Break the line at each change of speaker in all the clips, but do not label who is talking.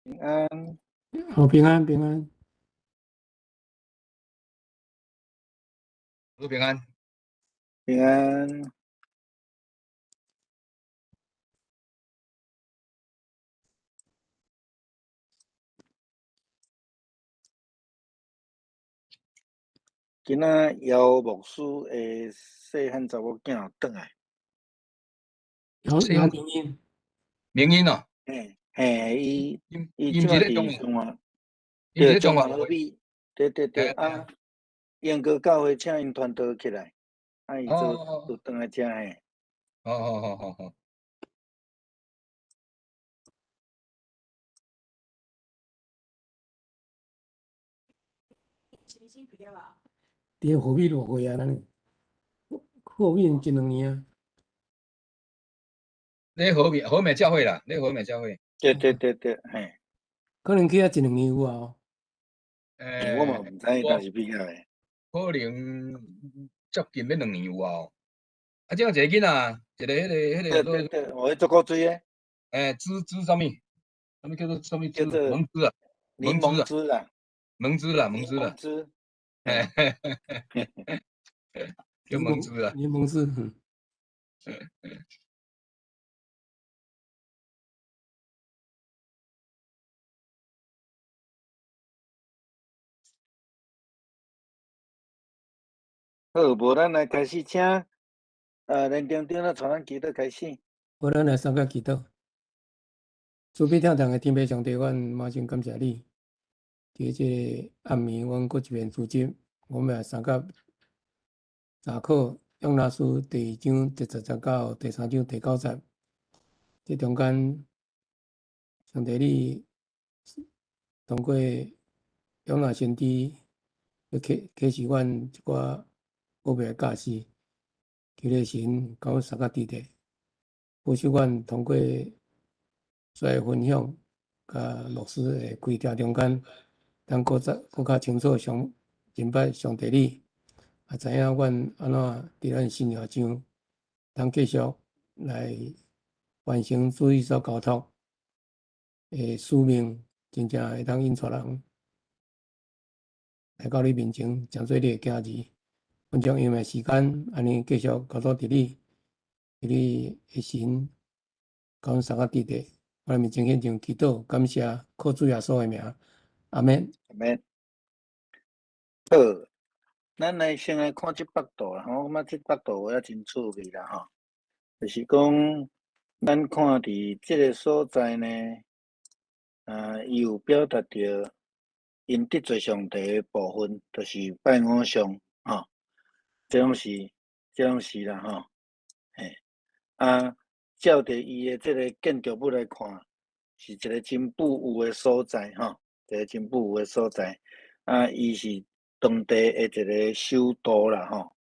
平安。
好，平安平安。
好，平安。
平安。今仔姚牧师的细汉查某囝转来。
姚姚明英。
明英哦。
嘿，嘿，伊伊
伊
这摆伫中华，
对，中华
和美，对对对啊，英国教会请𪜶传道起来，啊，伊就就转来遮嘿。
好好好好好。
伫和美偌岁啊？咱和美一两年啊。
咧和美和美教会啦，咧和美教会。
对对对对，嘿。
可能去遐一两年有啊。
欸，
我嘛毋知伊当时比较的。
可能接近欲2年有啊。啊，这有一个囡仔，一个彼个彼个。
对对对，哦，彼足古锥的。
欸，芝芝啥物？啥物叫做啥物芝？蒙芝啊。
柠檬汁啦。
蒙芝啦，蒙芝啦。
汁。
嘿嘿嘿嘿嘿，叫蒙芝啊。
柠檬汁。
好，无咱来开始请，连长长来带咱祈祷开始。
无咱来三个祈祷。慈悲疼痛的天父上帝，阮马上感谢你。伫这个暗暝，阮阁一遍组织，我们来三个查考约拿书第二章第十节到第三章第九节。这中间，上帝你通过约拿先知去启启示阮一寡宝贝的教示，求你神共阮三个弟弟，保守阮通过所的分享，佮牧师的开听中间，咱阁再阁较清楚上认捌上帝你，也知影阮按怎伫咱信仰上，通继续来完成主伊所交托的使命，真正会当引带人来到你面前，成做你的囝儿。阮将用的时间，按呢继续交托伫你，伫你的神，共阮三个弟弟，我面前献上祈祷，感谢，靠主耶稣的名，阿们。
阿们。好，咱来先来看这幅图啦，吼，我感觉这幅图也真趣味啦，吼。就是讲，咱看伫这个所在呢，伊有表达著𪜶得罪上帝的部分，就是拜偶像，吼。这拢是啦，吼，嘿，啊，照著伊的这个建筑物来看，是一个真富有的所在，吼，一个真富有的所在。啊，伊是当地的一个首都啦，吼。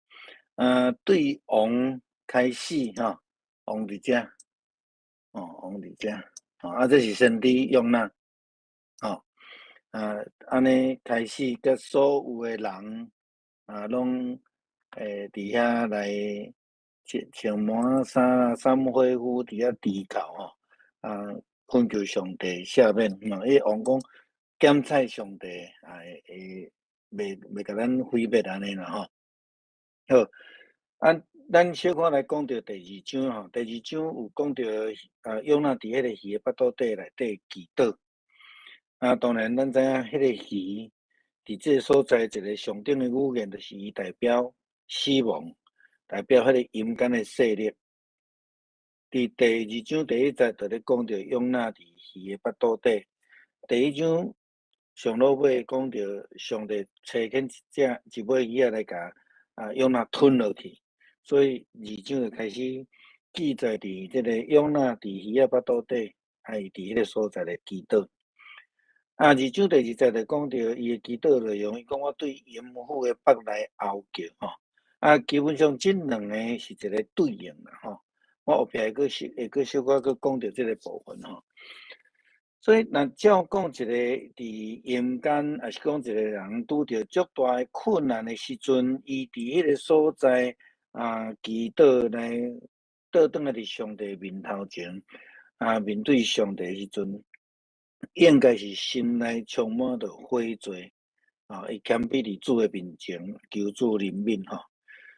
啊，对王开始，吼，王伫遮，哦，王伫遮，吼，啊，这是先知约拿，吼，啊，按呢开始，佮所有的人，啊，拢会伫遐来穿穿麻衫啦、三花夫伫遐祈祷吼，啊，恳求上帝赦免。吼，彼王讲检采上帝，啊，会袂共咱毁灭按呢啦吼。好，啊，咱小可来讲著第二章吼，第二章有讲著，啊，约拿伫彼个鱼的腹肚底内底祈祷。啊，当然咱知影彼个鱼伫这个所在一个上顶的语言，就是伊代表死亡，代表彼个阴间的势力。伫第二章第一节就咧讲著约拿伫鱼的腹肚底。第一章上落尾讲著上帝差遣一只一尾鱼仔来共约拿吞落去，所以二章就开始记载伫这个约拿伫鱼仔腹肚底，啊，伊伫彼个所在咧祈祷。啊，二章第二节就讲著伊的祈祷内容，伊讲我对淫妇的腹内嗷叫吼。啊，基本上这两个是一个对应啦吼。我后壁会阁小可阁讲著这个部分吼。所以，若照讲一个伫阴间，抑是讲一个人拄著足大的困难的时阵，伊伫彼个所在啊，祈祷来倒转来伫上帝面头前啊，面对上帝的时阵，應該是心內充滿著悔罪，啊，伊謙卑佇主的面前，求主憐憫吼。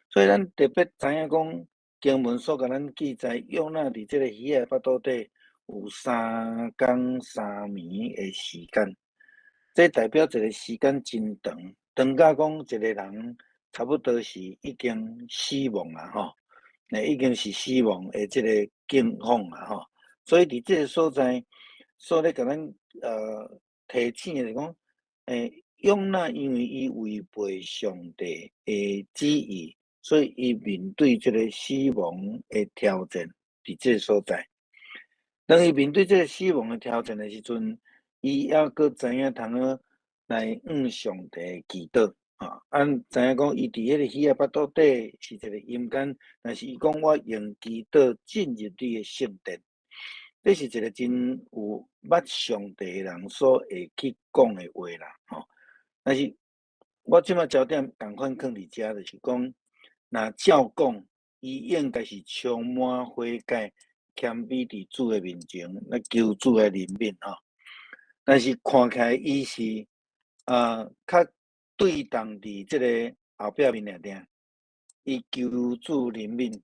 所以咱特別知影講，經文所共咱記載，約拿佇這个魚仔腹肚底有三工三暝的時間，這代表一個時間真長，長甲講一個人差不多是已經死亡啊吼，已經是死亡的這個境況啊吼。所以佇這個所在，所咧共咱提醒的是講，約拿因為伊違背上帝的旨意，所以伊面對這個死亡的挑戰，佇這個所在。當伊面對這個死亡的挑戰的時陣，伊猶閣知影通好來向上帝祈禱。啊，咱知影講，伊佇彼個魚仔腹肚底是一個陰間，但是伊講我用祈禱進入你的聖殿，這是一個真有捌上帝的人所會去講的話啦，吼。但是我這擺焦點仝款囥佇遮，就是講，若照講，伊應該是充滿悔改、謙卑佇主的面前來求主的憐憫吼。但是看起來伊是較對動佇這个後壁面爾爾，伊求主憐憫。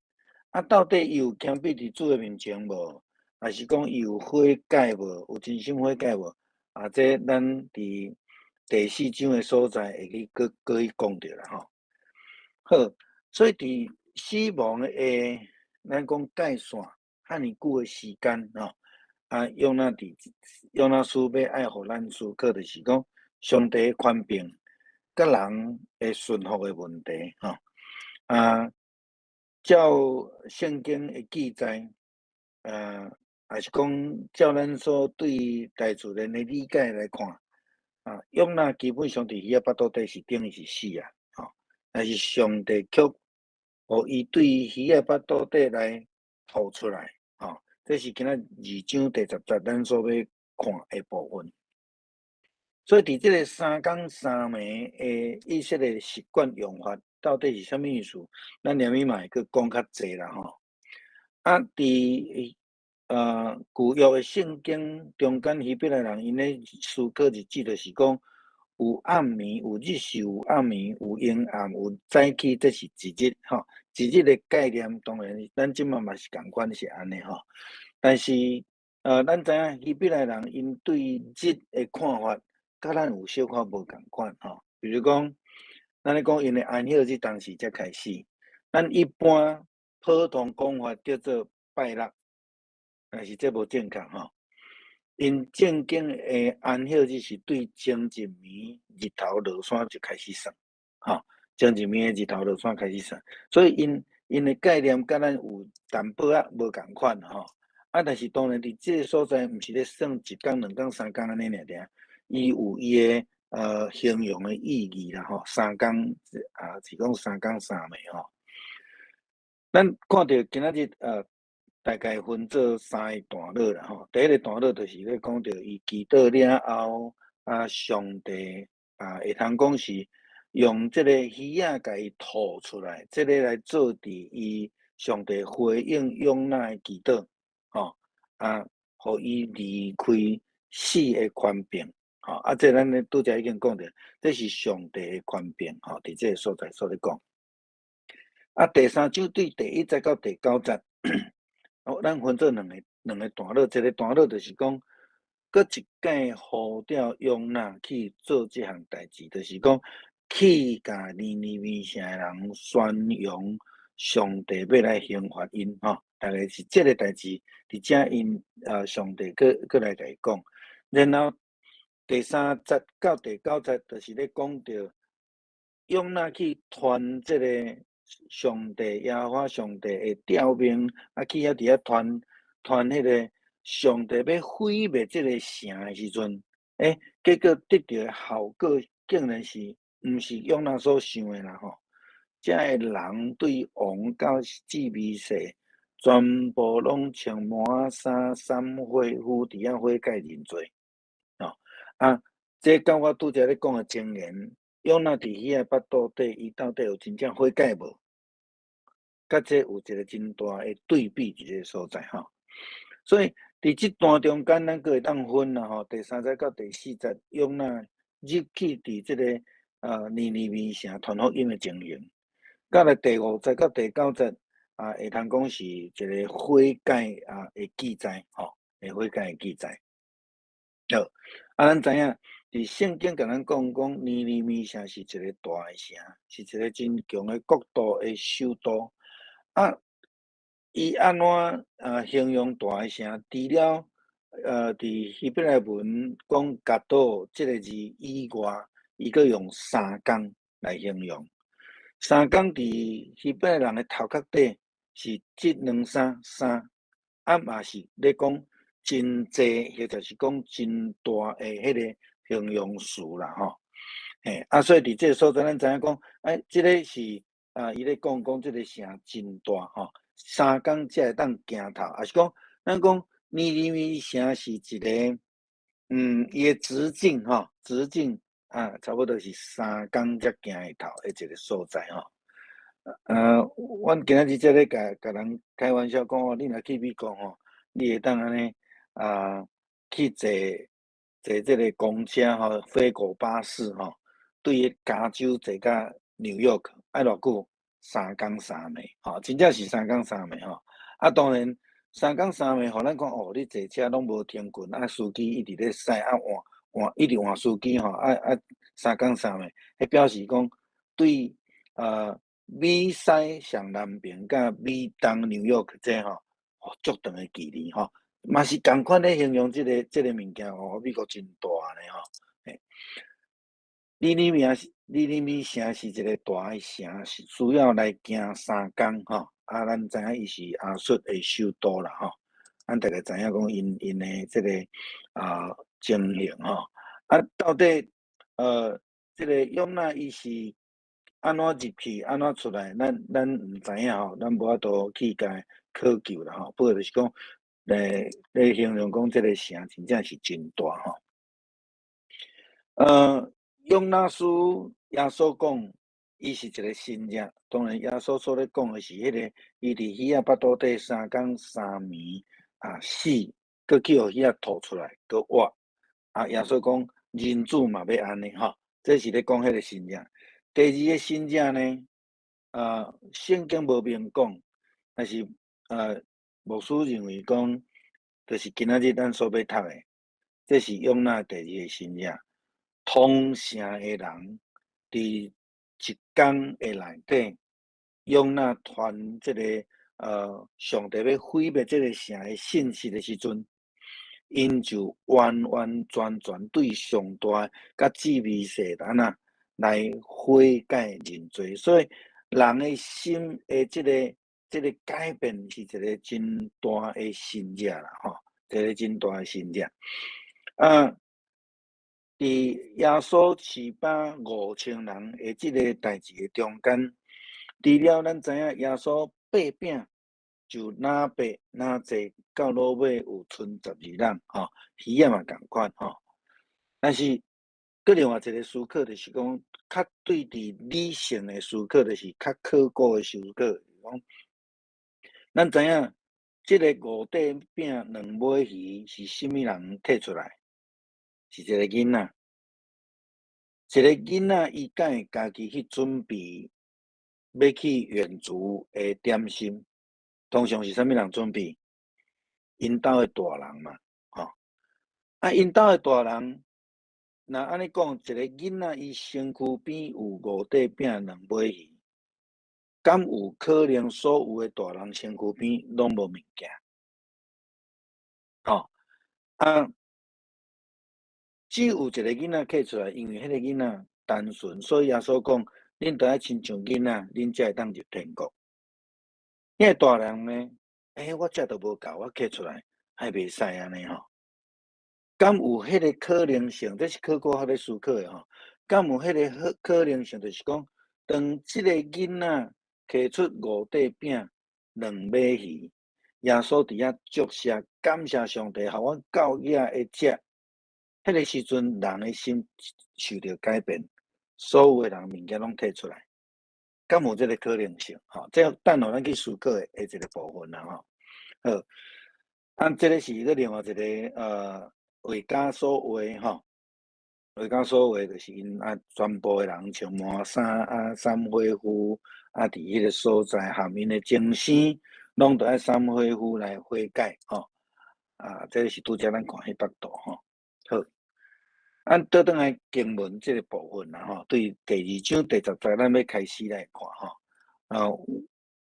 啊，到底伊有謙卑佇主的面前無？還是講伊有悔改無？有真心悔改無？啊，這咱佇第四章的所在會去閣閣去講著啦吼。好，所以佇死亡的咱講界線遐爾久的時間吼，啊，約拿佇約拿書欲愛予咱思考，就是講上帝的權柄佮人的順服的問題吼。啊，照聖經的記載，也是講照咱所對大自然的理解來看，啊，約拿基本上佇魚仔腹肚底是等於是死啊，吼，但是上帝卻予伊對魚仔腹肚底來吐出來，吼，這是今仔二章第十節咱所欲看的部分。所以佇這个三工三暝的以色列習慣用法，到底是啥物意思？咱連尾嘛會閣講較濟啦吼。啊，佇舊約的聖經中間，希伯來人𪜶咧思考日子，就是講有暗暝、有日食、有暗暝、有陰暗、有早起，這是一日吼。一日的概念，當然咱這擺嘛是仝款是按呢吼。但是咱知影希伯來人𪜶對日的看法，佮咱有小可無仝款吼。比如講，咱咧講𪜶的安息日當時才開始，咱一般普通講法叫做拜六。但是這無正確吼，𪜶正經的安息日是對前一暝日頭落山就開始算，吼，前一暝的日頭落山開始算，所以𪜶𪜶的概念佮咱有淡薄仔無仝款吼。啊，但是當然佇這个所在，毋是咧算一工、兩工、三工按呢爾爾，伊有伊的形容的意義啦吼。三工啊，是講三工三暝吼。咱看著今仔日大概分做三个段落啦吼。第一个段落就是咧講著伊祈禱了後，啊，上帝啊，會通講是用這个魚仔共伊吐出來，這个來做佇伊上帝回應約拿的祈禱，吼，啊，予伊離開死的權柄，吼，啊，這咱咧拄才已經講著，這是上帝的權柄，吼，佇這个所在所咧講。啊，第三章對第一節到第九節。哦，咱分做兩個段落，一個段落就是講，閣一擺呼召約拿去做這項代誌，就是講去共尼尼微城的人宣揚上帝欲來刑罰𪜶，吼，大概是這个代誌，佇遮𪜶上帝閣閣來共伊講。然後第三節到第九節，就是咧講著約拿去傳這个上帝耶和華上帝的調命，啊去遐佇遐傳傳彼个上帝欲毀滅這个城的時陣，欸，結果得著的效果竟然是毋是約拿所想的啦吼！遮的人對王到治美士，全部攏穿麻衫、衫血夫佇遐悔改認罪，吼啊！這佮我拄才咧講的箴言，約拿佇魚仔腹肚底，伊到底有真正悔改無？佮這有一個真大的對比佇這个所在吼。所以佇這段中間，咱閣會當分啦吼，第三節到第四節，約拿入去佇這個尼尼微城傳福音的情形。再來第五節到第九節啊，會通講是一個悔改啊的記載吼，會悔改的記載。好，啊，咱知影佇聖經共咱講講尼尼微城是一個大的城，是一個真強的國度的首都。啊，伊按怎形容大的城？除了佇希伯來文講gadol這个字以外，伊閣用三工來形容。三工佇希伯來人的頭殼底是這兩三三，啊嘛是咧講真濟，或者是講真大的彼个形容詞啦吼。嘿，啊，所以佇這个所在，咱知影講，欸，這个是啊，伊咧講講這个城真大吼，三工才會當行透，抑是講咱講尼尼微城是一個，伊的直徑吼，直徑啊，差不多是三工才行會透的一個所在吼。阮今仔日才咧共共人開玩笑講哦，你若去美國吼，你會當按呢啊去坐坐這个公車吼，飛狗巴士吼，對加州坐到紐約，愛偌久？三工三暝，吼，真正是三工三暝吼。啊，當然三工三暝，予咱講哦，你坐車攏無停睏，啊，司機一直咧駛，啊換換，一直換司機吼，啊啊三工三暝，彼表示講對美西上南邊佮美東紐約這吼，足長的距離吼，嘛是仝款咧形容這个物件吼，美國真大呢吼。嘿，尼尼微城是一個大的城，是需要來行三工吼。啊，咱知影伊是亞述的首都啦吼。咱大概知影講𪜶𪜶的這個情形吼。啊，到底這個約拿伊是按怎入去，按怎出來，咱毋知影吼，咱無法度去共考究啦吼。不過就是講，咧形容講這個城真正是真大吼。約拿書耶穌講，伊是一個神跡。當然，耶穌所咧講的是彼個，伊佇魚仔腹肚底三工三暝啊死，閣去予魚仔吐出來，閣活。啊，耶穌講人子嘛欲按呢吼，這是咧講彼個神跡。第二个神跡呢，聖經無明講，但是牧師認為講，就是今仔日咱所欲讀的，這是約拿第二个神跡。通城的人佇一工的內底，約拿傳這個上帝欲毀滅這个城的信息的時陣，𪜶就完完全全對上大佮至微細按怎來悔改認罪，所以人的心的這个改變是一個真大的神跡啦，吼，一個真大的神跡。啊，佇耶穌飼飽5000人的這个代誌的中間，除了咱知影耶穌擘餅就若擘若濟，到落尾有賰12籃，吼，魚仔嘛仝款，吼。但是，閣另外一個思考就是講，較對佇理性的思考，就是較考古的思考，講咱知影這个五塊餅兩尾魚是啥物人提出來？是一個囡仔，一個囡仔伊敢會家己去準備欲去遠足的點心？通常是啥物人準備？𪜶兜的大人嘛，吼。啊，𪜶兜的大人，若按呢講，一個囡仔伊身軀邊有五塊餅兩尾魚，敢有可能所有的大人身軀邊攏無物件？吼，啊，只有一個囡仔揢出來，因為彼個囡仔單純，所以耶穌講，恁著愛親像囡仔，恁才會當入天國。彼個大人呢？欸，我食都無夠，我揢出來還袂使按呢吼？敢有彼個可能性？這是考古學咧思考的吼。敢有彼個可可能性？就是講，當這個囡仔揢出五塊餅、兩尾魚，耶穌佇遐祝謝感謝上帝，予阮夠額會食。彼個時陣，人的心受著改變，所有的人物件攏提出來，敢有這个可能性？吼，這等予咱去思考的一個部分啦吼。好。啊，這个是閣另外一个畫家所畫吼，畫家所畫就是𪜶啊，全部的人穿麻衫啊，捎火符啊，佇彼个所在含𪜶的前生，攏著愛捎火符來悔改吼。啊，這个是拄才咱看彼幅圖吼。好，咱倒轉來經文這个部分啦吼，對第二章第十節，咱欲開始來看吼。啊，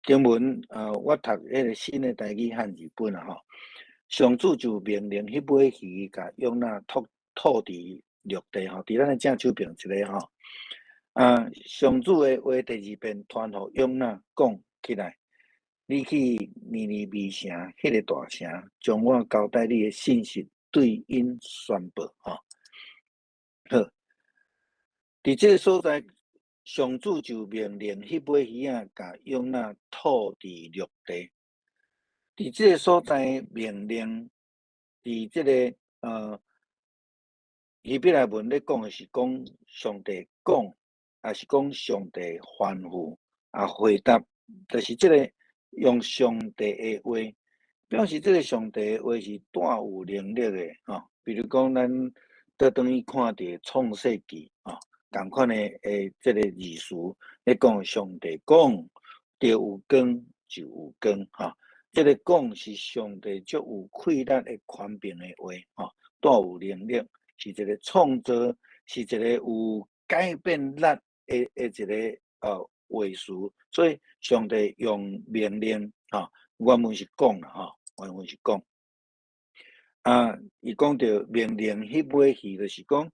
經文我讀彼个新的台語漢字本啊吼。上主就命令彼尾魚共約拿吐吐佇陸地吼，佇咱的正手爿一个吼。啊，上主的話第二遍傳予約拿講起來，你去尼尼微城，彼个大城，將我交代你的信息對𪜶宣布吼。好，佇這个所在，上主就命令彼尾魚仔共約拿吐佇陸地。佇這个所在命令，佇這个希伯來文咧講的是講上帝講，抑是講上帝吩咐啊回答，就是這个用上帝的話，表示這个上帝的話是帶有能力的吼。比如講，咱倒轉去看著創世記吼，仝款的這个字詞咧講上帝講，就有光就有光吼。這个講是上帝足有氣力的權柄的話，吼，帶有能力，是一个創造，是一个有改變力的一个話詞。所以上帝用命令，吼，原文是講啦，吼，原文是講。啊，伊講著命令彼尾魚，就是講，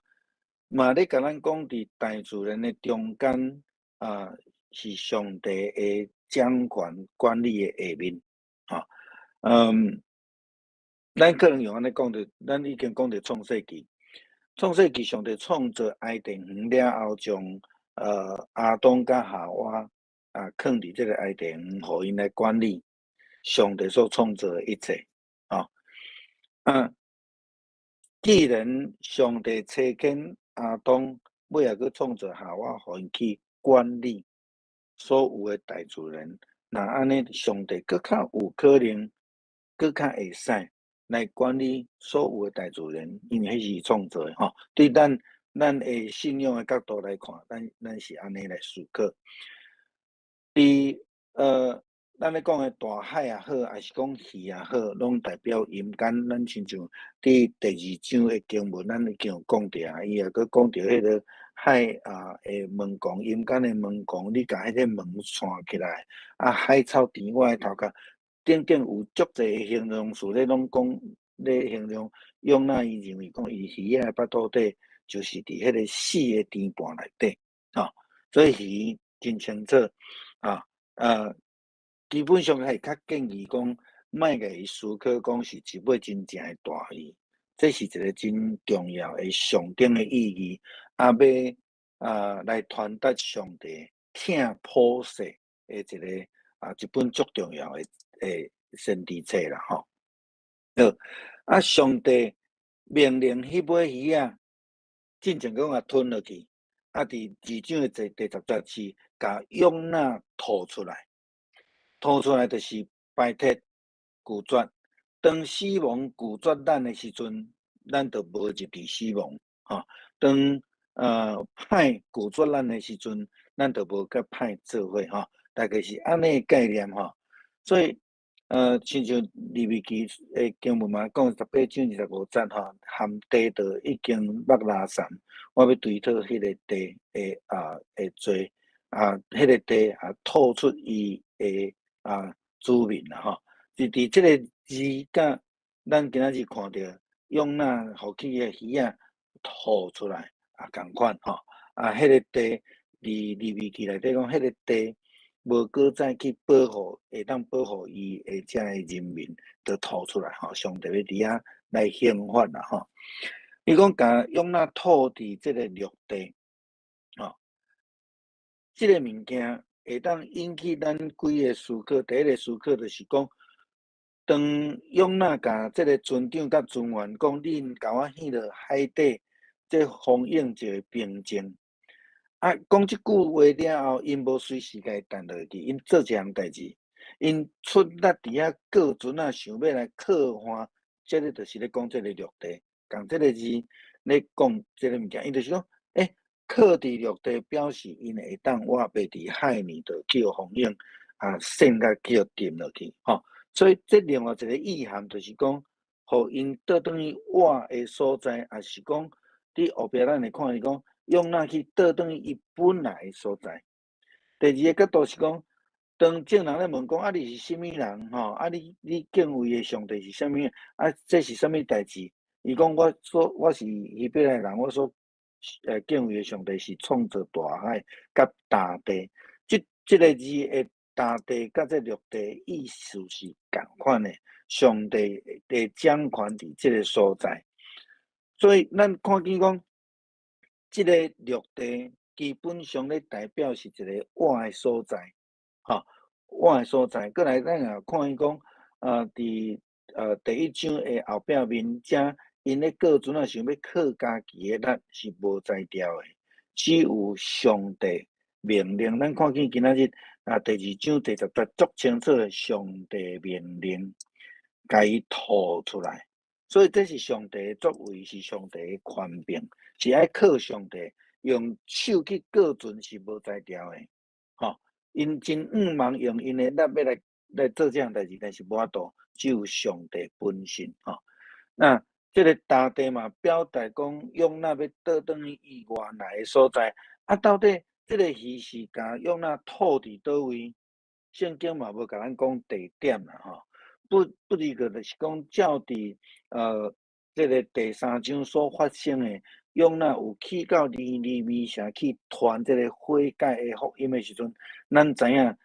嘛咧共咱講佇大自然的中間，啊，是上帝的掌權管理的下面。吼，咱可能用按呢講著，咱已經講著創世記，創世記上帝創造伊甸園了後，將亞當佮夏娃啊囥佇這个伊甸園，予𪜶來管理上帝所創造的一切，吼。啊，既然上帝差遣亞當，尾仔閣創造夏娃，予𪜶去管理所有的大自然。若按呢，上帝閣較有可能，閣較會使來管理所有的大自然，因為彼是伊創造的吼。對咱的信仰的角度來看，咱是按呢來思考。佇咱咧講的大海也好，抑是講魚也好，攏代表陰間。咱親像佇第二章的經文，咱已經有講著啊，伊也閣講著彼个海啊的門廊，陰間的門廊，你共彼个門閂起來，啊海草佇我的頭殼，等等有足濟的形容詞咧，攏講咧形容約拿伊認為講伊魚仔的腹肚底就是佇彼个死的甜盤內底，吼，所以魚真清楚，啊，基本上係較建議講，莫共伊思考講是一尾真正的大魚，這是一個真重要的象徵的意義，啊，欲啊來傳達上帝疼普世的一個啊一本足重要的先知冊啦，吼。好，啊，上帝命令彼尾魚仔，進前講共吞落去，啊，佇二章的第十節是共約拿吐出來，吐出來就是排斥拒絕。當死亡拒絕咱的時陣，咱就無入佇死亡，吼。當歹拒絕咱的時陣，咱就無佮歹做伙，吼。大概是按呢概念，吼。所以，親像利未記的經文嘛講18章25節，吼，含地就已經欲拉散，我欲追討彼个地的啊的罪，啊，彼个地啊吐出伊的啊子民啦，吼。是佇這个字佮咱今仔日看著約拿予彼个魚仔吐出來啊，仝款吼。啊，彼个地佇利未記內底講，彼个地無閣再去保護，會當保護伊的遮个人民，就吐出來吼。上帝欲佇遐來刑罰啦吼。伊講共約拿吐佇這个陸地，吼，這个物件會當引起咱幾个思考。第一个思考就是講，當約拿共這个船長佮船員講，恁共我獻落海底，這風湧就會平靜。啊，講這句話了後，𪜶無隨時共伊擲落去，𪜶做一項代誌， 𪜶出力佇遐過船仔，想欲來靠岸，這个就是咧講這个陸地，仝這个字咧講這个物件，伊就是講，欸，靠佇陸地表示𪜶會當活袂佇海裡就去予風湧啊，掀甲去予沉落去，吼。所以這另外一个意涵就是講，予𪜶倒轉去活的所在，抑是講佇後壁咱會看伊講，約拿去倒轉去伊本來的所在。第二个角度是講，當眾人咧問講啊，你是啥物人？吼，啊你敬畏的上帝是啥物？啊，這是啥物代誌？伊講我所我是希伯來人，我所敬畏的上帝是創造大海佮大地。這個字的大地佮這陸地意思是仝款的，上帝的掌權佇這个所在。所以咱看見講，這个陸地基本上咧代表是一个活的所在，吼，活的所在。閣來咱也看見講，佇第一章的後壁面遮，𪜶咧過船仔想欲靠家己的力是無才調的，只有上帝命令。咱看見今仔日啊，第二章第十節足清楚的，上帝命令，共伊吐出來。所以這是上帝的作為，是上帝的權柄，是愛靠上帝用手去過船是無才調的，吼。𪜶真向望用𪜶的力欲來做這項代誌，但是無法度，只有上帝本身，吼。那這个大地嘛，表達講約拿欲倒轉去伊原來的所在，啊，到底這个魚是共約拿吐佇佗位？聖經嘛無共咱講地點啦，吼。不不過就是講，照佇這个第三章所發生的，約拿有去到尼尼微城去傳這个悔改的福音的時陣，咱知影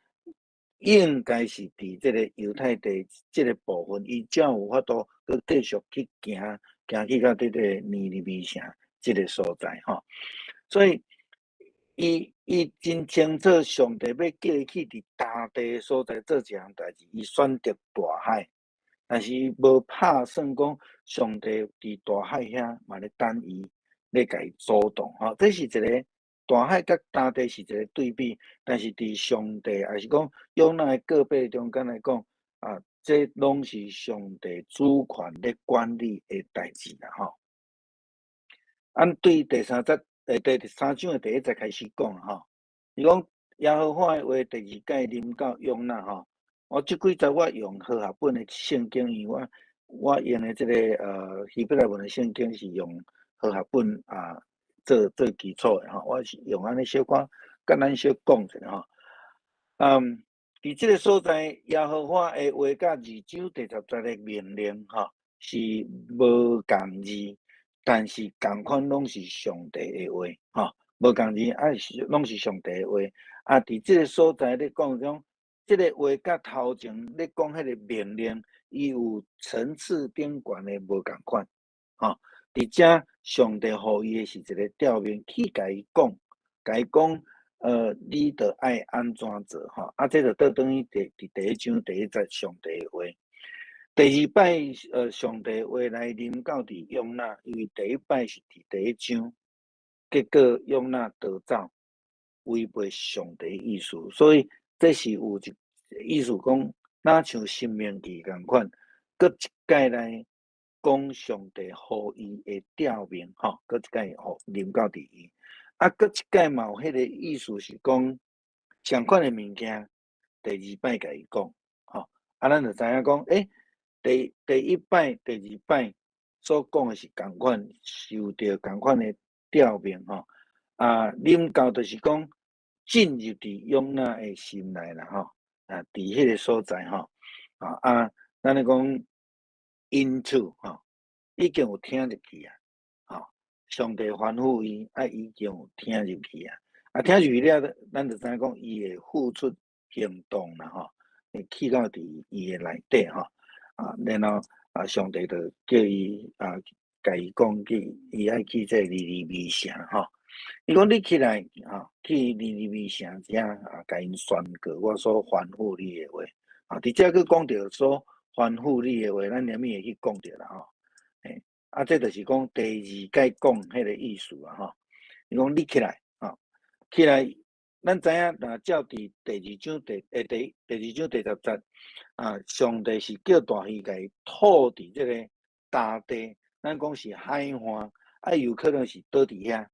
應該是佇這个猶太地這个部分，伊才有法度閣繼續去行，行去到這个尼尼微城這个所在吼。所以，伊真清楚，上帝欲叫伊去佇大地的所在做一項代誌，伊選擇大海，但是伊無拍算講上帝佇大海遐嘛咧等伊，咧共伊阻擋吼。這是一个大海佮大地是一个對比，但是佇上帝，抑是講約拿的告白中間來講，啊，這攏是上帝主權咧管理的代誌啦吼。按對第三節，第三章的第一節開始講吼，伊講耶和華的話第二擺臨到約拿吼，我這幾節我用和合本的聖經，因為我用的這个希伯來文的聖經是用和合本啊做基礎的吼，我是用按呢小可佮咱小講一下吼。佇這个所在，耶和華的話佮二章第十節的命令吼是無仝字，但是仝款攏是上帝的話，吼，無仝字啊是攏是上帝的話。啊，佇這个所在咧講講，這个話佮頭前咧講彼个命令，伊有層次頂懸的無仝款，吼。佇遮上帝予伊的是一个調命去共伊講，共伊講，你著愛按怎做，吼。啊，這就倒轉去佇第一章第一節上帝的話。第二擺，上帝話來臨到佇約拿，因為第一擺是佇第一章，結果約拿逃走，違背上帝意思，所以這是有一意思講，若像申命記仝款，閣一擺來講上帝予伊的調命，吼，閣一擺予臨到佇伊，啊，閣一擺嘛有彼个意思是講，相款的物件，第二擺共伊講，吼，啊，咱就知影講，欸，第一擺、第二擺所講的是仝款，受著仝款的調命吼，啊，臨到就是講進入佇約拿的心內啦吼，啊，佇彼个所在吼，啊，咱咧講 into 吼，已經有聽入去啊，吼，上帝吩咐伊，啊，已經有聽入去啊，啊，聽入去了，咱就知影講伊會付出行動啦吼，會去到佇伊的內底吼。啊，然後啊，上帝就叫伊啊，共伊講去，伊愛去這個尼尼微城吼。伊講你起來吼，去尼尼微城遮啊，共𪜶宣告我所吩咐你的話。啊，佇遮閣講著所吩咐你的話，咱連面會去講著啦吼。欸，啊，這就是講第二擺講彼個意思啊吼。伊講你起來，吼，起來，咱知影，若照佇第二章第欸第第二章第十節啊，上帝是叫大魚共伊吐佇這个大地，咱講是海岸，啊，有可能是倒佇遐，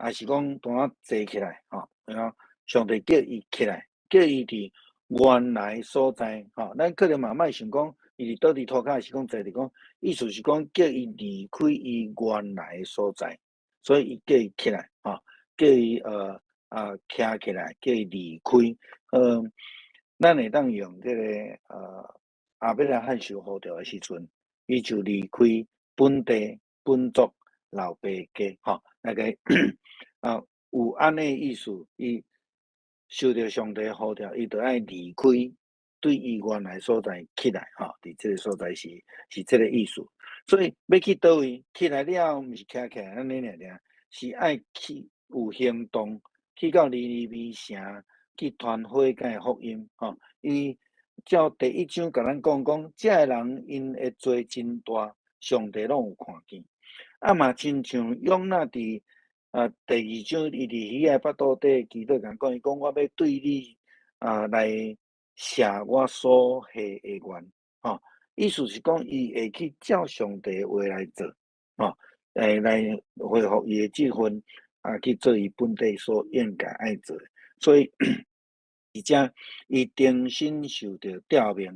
抑是講當坐起來，吼，然後上帝叫伊起來，叫伊佇原來所在，吼，咱可能嘛莫想講伊佇倒佇塗跤，是講坐佇講，意思是講叫伊離開伊原來的所在，所以伊叫伊起來，吼，叫伊徛起來，叫伊離開，咱會當用這个亞伯拉罕受呼召的時陣，伊就離開本地本族老爸家，吼，那个有按呢意思，伊受著上帝呼召，伊就愛離開對伊原來所在起來，吼，佇這个所在是這个意思。所以欲去佗位，起來了後，毋是徛起來按呢爾爾，是愛去有行動，去到尼尼微城去傳悔改福音，吼。伊照第一章共咱講講，這个人𪜶的罪真大，上帝攏有看見。啊嘛親像約拿佇第二章，伊佇魚仔腹肚底祈禱，共講，伊講我欲對你來謝我所許的願，吼，意思是講伊會去照上帝的話來做，吼，來恢復伊的職分，去做伊本地所應該愛做的。所以，而且伊重新受著召命，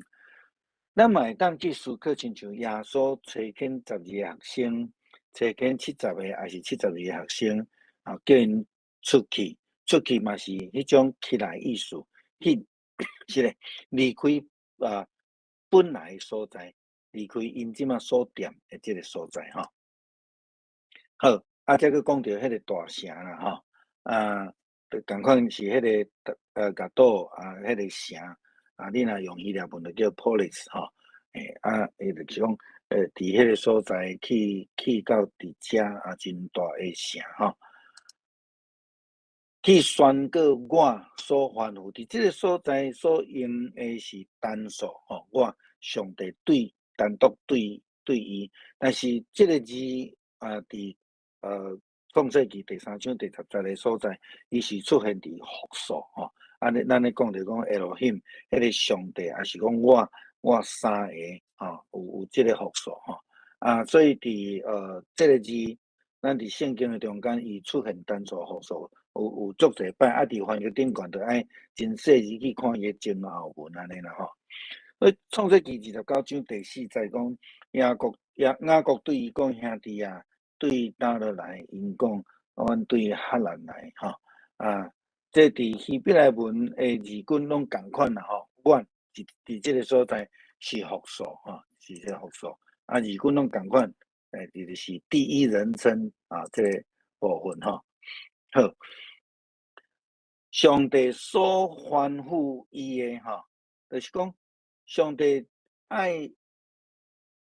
咱嘛會當去思考，親像耶穌差遣十二個學生，差遣七十個，抑是72個學生，叫𪜶出去，出去嘛是彼種起來意思，去是咧離開本來所在，離開𪜶這馬所踮的這个所在吼。好，才閣講著彼个大城啦吼，仝款是彼个甲島啊，彼个城啊，你若用希臘文就叫 polis 吼，伊就是講，佇彼个所在去到佇遮啊，真大的城吼，去宣告我所吩咐，佇這个所在所用的是單數吼，我上帝對單獨對伊，但是這个字啊，佇創世記第三章第十節的所在，伊是出現佇複數吼。按呢，咱咧講就講 Elohim，彼个上帝，抑是講我三个吼，有這个複數吼。所以佇這个字，咱佇聖經的中間，伊出現單數複數，有足濟擺，佇翻譯頂懸，就愛真細緻去看伊的前後文按呢啦吼。所以創世記29章第四節講，雅各對伊講，兄弟啊，對佗落來？𪜶講，阮對哈蘭來吼。這佇希伯來文的字根攏仝款啦吼。阮佇這个所在是複數吼，是這个複數。字根攏仝款，就是第一人稱啊，這个部分吼。好，上帝所吩咐伊的吼，就是講上帝愛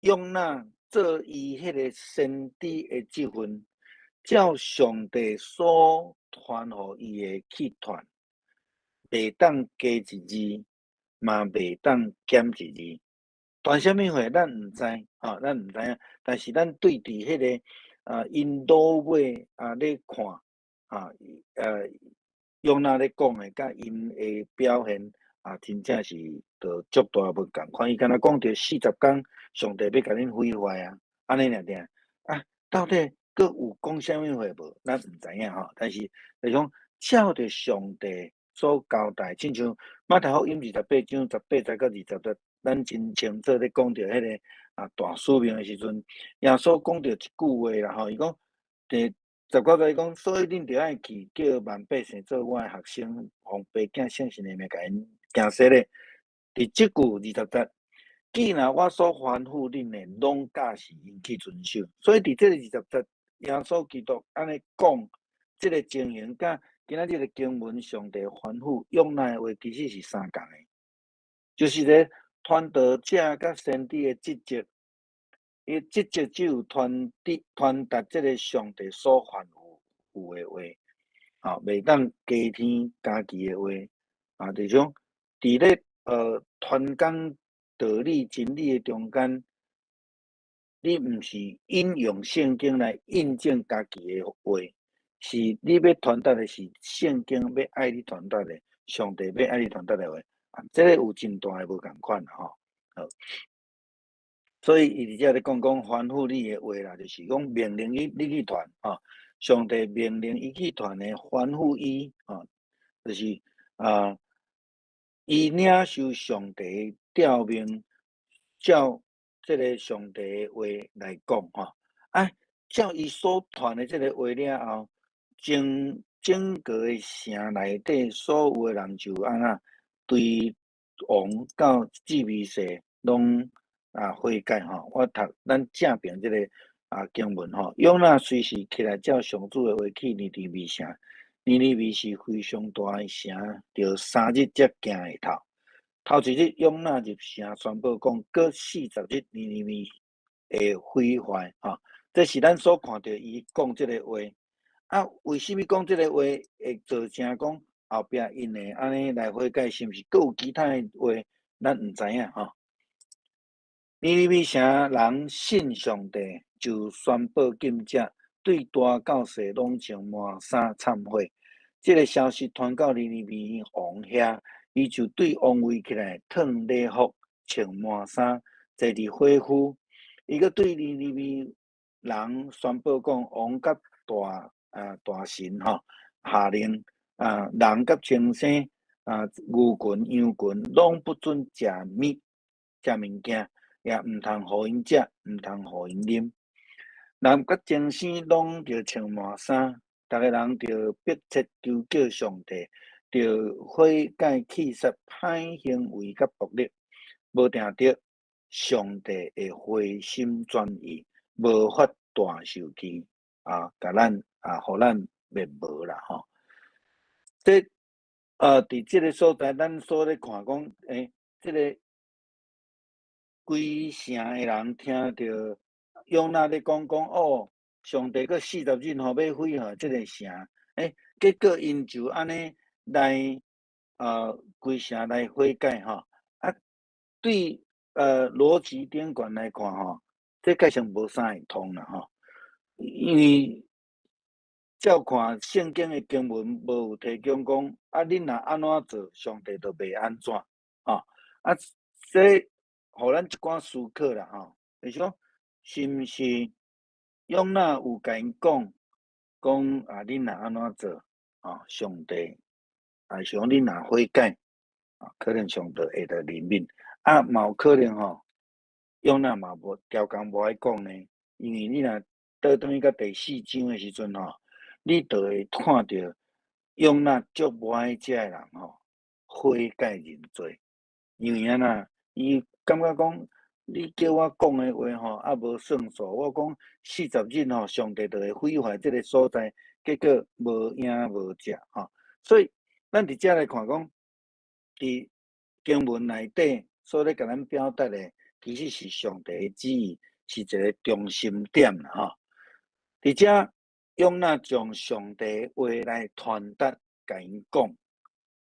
約拿做伊彼个先知的職分，照上帝所傳予伊的去傳，袂當加一字，嘛袂當減一字。傳啥物貨，咱毋知，吼，咱毋知影。但是咱對佇彼个𪜶老尾咧看，約拿咧講的，佮𪜶的表現真正是著足大無仝款。伊敢若講著40工，上帝欲共恁毀壞啊，按呢爾爾。到底閣有講啥物話無？咱毋知影吼。但是就是講照著上帝所交代，親像馬太福音28章18節到20節，咱真清楚咧講著彼个大使命的時陣，耶穌講著一句話啦吼，伊講第十九節伊講，所以恁著愛去叫萬百姓做我的學生，奉父子聖神的名共𪜶行洗禮。佇這句20節，既若我所吩咐恁的，攏教示𪜶去遵守。所以佇這个二十節，耶穌基督按呢講，這个情形，佮今仔日的經文上帝吩咐約拿的話，其實是相仝的，就是咧傳道者佮先知的職責，伊職責只有傳遞傳達這个上帝所吩咐的話，袂當加添家己的話，就是講佇咧傳講道理真理的中間，你毋是引用聖經來印證家己的話，是你欲傳達的是聖經欲愛你傳達的，上帝欲愛你傳達的話，啊，這个有真大的無仝款啦吼。好，所以伊佇遮咧講講吩咐你的話啦，就是講命令伊你去傳吼，上帝命令伊去傳的吩咐伊吼，就是啊，伊領受上帝調命，照這个上帝的話來講吼，啊，照伊所傳的這个話了後，整整個的城內底所有的人就按怎對王到治美士攏啊悔改吼。我讀咱正爿這个啊經文吼，約拿隨時起來照上主的話去尼尼微城，尼尼微是非常大的城，著3日才行會透。頭一日約拿入城宣布講，閣40日尼尼微會毀壞吼。這是咱所看著伊講這个話。啊，為啥物講這个話會造成講後壁𪜶會按呢來悔改？是毋是閣有其他的話？咱毋知影吼。尼尼微城人信上帝，就宣布禁食，對大到細攏穿麻衫懺悔。這个消息傳到尼尼微王遐，伊就對王位起來，脫禮服，穿麻衫，坐佇火墟。伊閣對尼尼微人宣布講，王佮大啊大臣吼下令啊，人佮牲畜啊，牛群羊群攏不准食物食物件，也毋通予𪜶食，毋通予𪜶啉。人佮牲畜攏著穿麻衫，逐个人著迫切求叫上帝，著悔改棄殺歹行為佮暴力，無定著上帝會回心轉意，無發大受氣啊，共咱啊，予咱滅無啦吼。這佇這个所在，咱所咧看講，欸，這个規城的人聽著約拿咧講講哦，上帝閣四十日吼欲毀壞這个城，欸，結果𪜶就按呢來規城來悔改吼。啊，對邏輯頂懸來看吼，這確實無啥會通啦吼，因為照看聖經的經文，無有提供講啊，恁若按怎做，上帝就袂按怎吼。啊，這予咱一寡思考啦吼，就是講，是毋是約拿有共𪜶講講啊？恁若按怎做，吼，上帝啊，是講恁若悔改，啊，可能上帝會得憐憫。啊，嘛有可能吼，約拿嘛無刁工無愛講呢，因為你若倒轉去到第四章的時陣吼，你就會看著約拿足無愛這个人吼悔改認罪，因為按怎，伊感覺講你叫我講的話吼，啊無算數，我講四十日吼，上帝就會毀壞這个所在，結果無影無跡吼。所以咱佇遮來看講，佇經文內底所咧共咱表達的，其實是上帝的旨意，是一个中心點啦吼。佇遮約拿將上帝話來傳達，共𪜶講。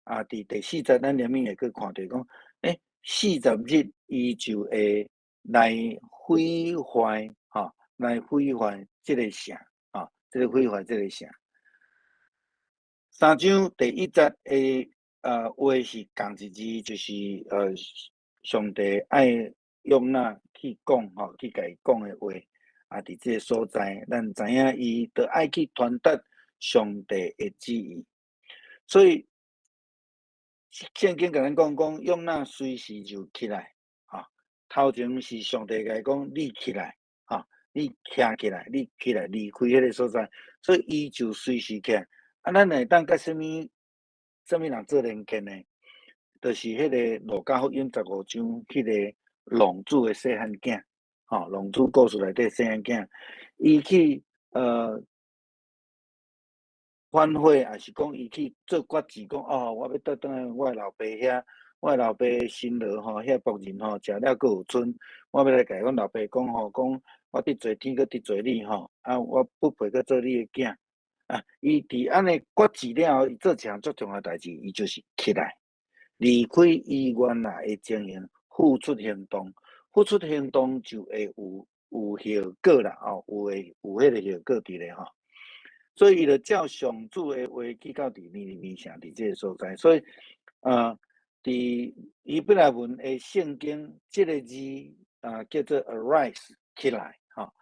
啊，佇第四節，咱連面會閣看著講，欸，四十日伊就會來毀壞，吼，來毀壞這个城，吼，這个毀壞這个城。三章第一節的話是仝一字，就是上帝愛約拿去講，吼，去共伊講的話。啊，佇這个所在，咱知影伊著愛去傳達上帝的旨意。所以聖經共咱講講，約拿隨時就起來，吼，頭前是上帝共伊講，你起來，吼，你徛起來，你起來離開彼个所在，所以伊就隨時起來。啊，咱會當佮啥物啥物人做連結呢？就是彼个路加福音15章，彼个浪子的細漢囝，吼，浪子故事內底細漢囝，伊去反悔，抑是講伊去做決志，講哦，我欲倒轉來我的老爸遐，我的老爸辛勞吼，遐僕人吼，食了閣有賰，我欲來共阮老爸講吼，講我得罪天閣得罪你吼，啊，我不配閣做你的囝。啊，伊佇按呢決志了後，伊做一項足重要代誌，伊就是起來，離開伊原來的情形，付出行動，付出行動就會有效果啦，哦，有會有彼个效果佇咧吼。所以伊就照上主的話去到佇尼尼微城佇這个所在，所以佇希伯來文的聖經，這个字啊叫做 arise 起來，吼，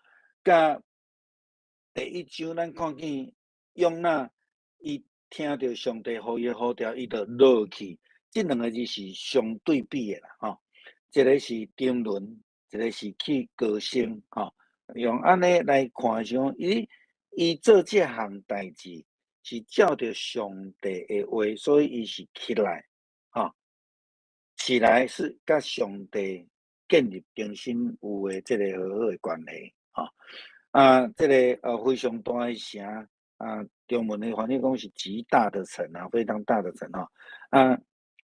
佮第一章咱看見約拿伊聽著上帝予伊的呼召，伊就落去，這兩个字是相對比的啦，吼，一个是沉淪，一个是去高升，吼，用按呢來看是講，伊做這項代誌是照著上帝的話，所以伊是起來，吼，起來是佮上帝建立重新有的這個和好的關係，吼，啊，這个非常大的城，啊，中文的翻譯講是極大的城啊，非常大的城吼，啊，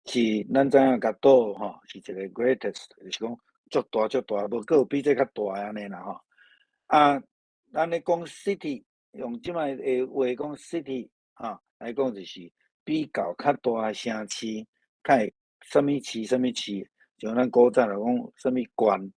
是咱知影 gadol 吼，是一个 greatest，就是講足大足大，無閣有比這較大的按呢啦吼，啊，咱咧講 city，用這擺的話講 city，吼，來講就是比較較大的城市，較會啥物市啥物市，像咱古早來講啥物縣，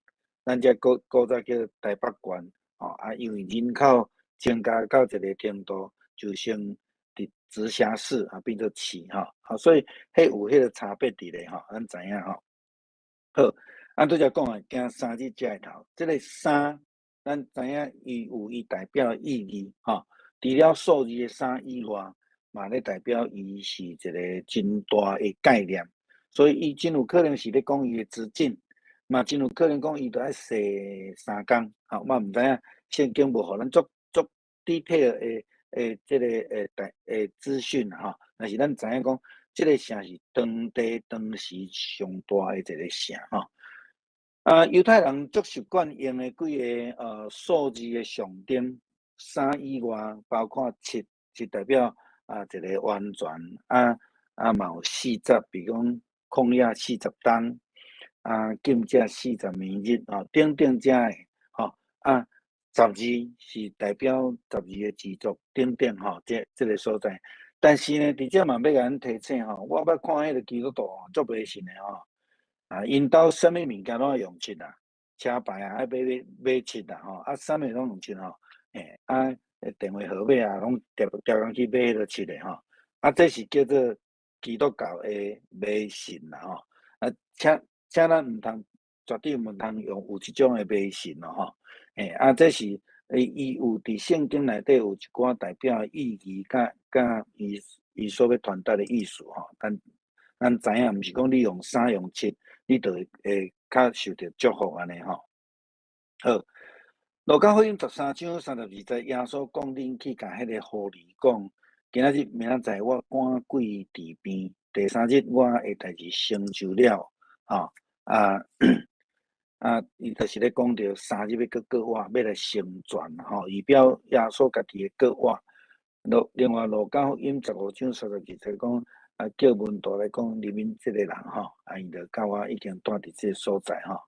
咱這古早叫台北縣，吼，啊，因為人口增加到一个程度，就成佇直轄市啊，變做市吼，啊，所以彼有彼个差別佇咧吼，咱知影吼。好，啊，拄才講的行三日才會透，這个三，咱知影伊有伊代表的意義吼。除了數字的三以外，嘛咧代表伊是一个真大的概念，所以伊真有可能是咧講伊的資金，嘛真有可能講伊著愛踅三工，吼，我毋知影聖經無予咱足足 detail 的這个的代的資訊吼，但是咱知影講，這个城是當地當時上大的一个城吼。啊，猶太人足習慣用的幾个數字的象徵，三以外，包括七，是代表啊一个完全，啊啊嘛有四十，比如講曠野四十冬，啊禁食四十暝日，吼等等遮的，吼啊十二是代表十二个支族等等吼，這個所在。但是呢，佇遮嘛欲共恁提醒吼，我捌看彼个基督徒吼，足迷信的吼。啊，𪜶兜啥物物件攏愛用漆啊，車牌啊愛買漆啊吼，啊啥物攏用漆吼，欸啊電話號碼啊攏逐逐工去買彼个漆的吼，啊這是叫做基督教的迷信啦吼，啊請咱毋通絕對毋通用有這種的迷信咯吼，欸啊這是伊有佇聖經內底有一寡代表的意義，佮伊所欲傳達的意思吼，咱知影，毋是講你用三用七，你就會較受著祝福按呢吼。好，路加福音13章32節，耶穌講恁去共彼个狐狸講，今仔日明仔載我趕鬼治病，第三日我的代誌成就了，吼啊啊！伊就是咧講著三日欲閣過活，欲來成全吼，預表耶穌家己的過活。另外路加福音15章32節講。啊，叫門徒來講，入面這个人吼，啊，伊就佮我已經蹛佇這个所在吼，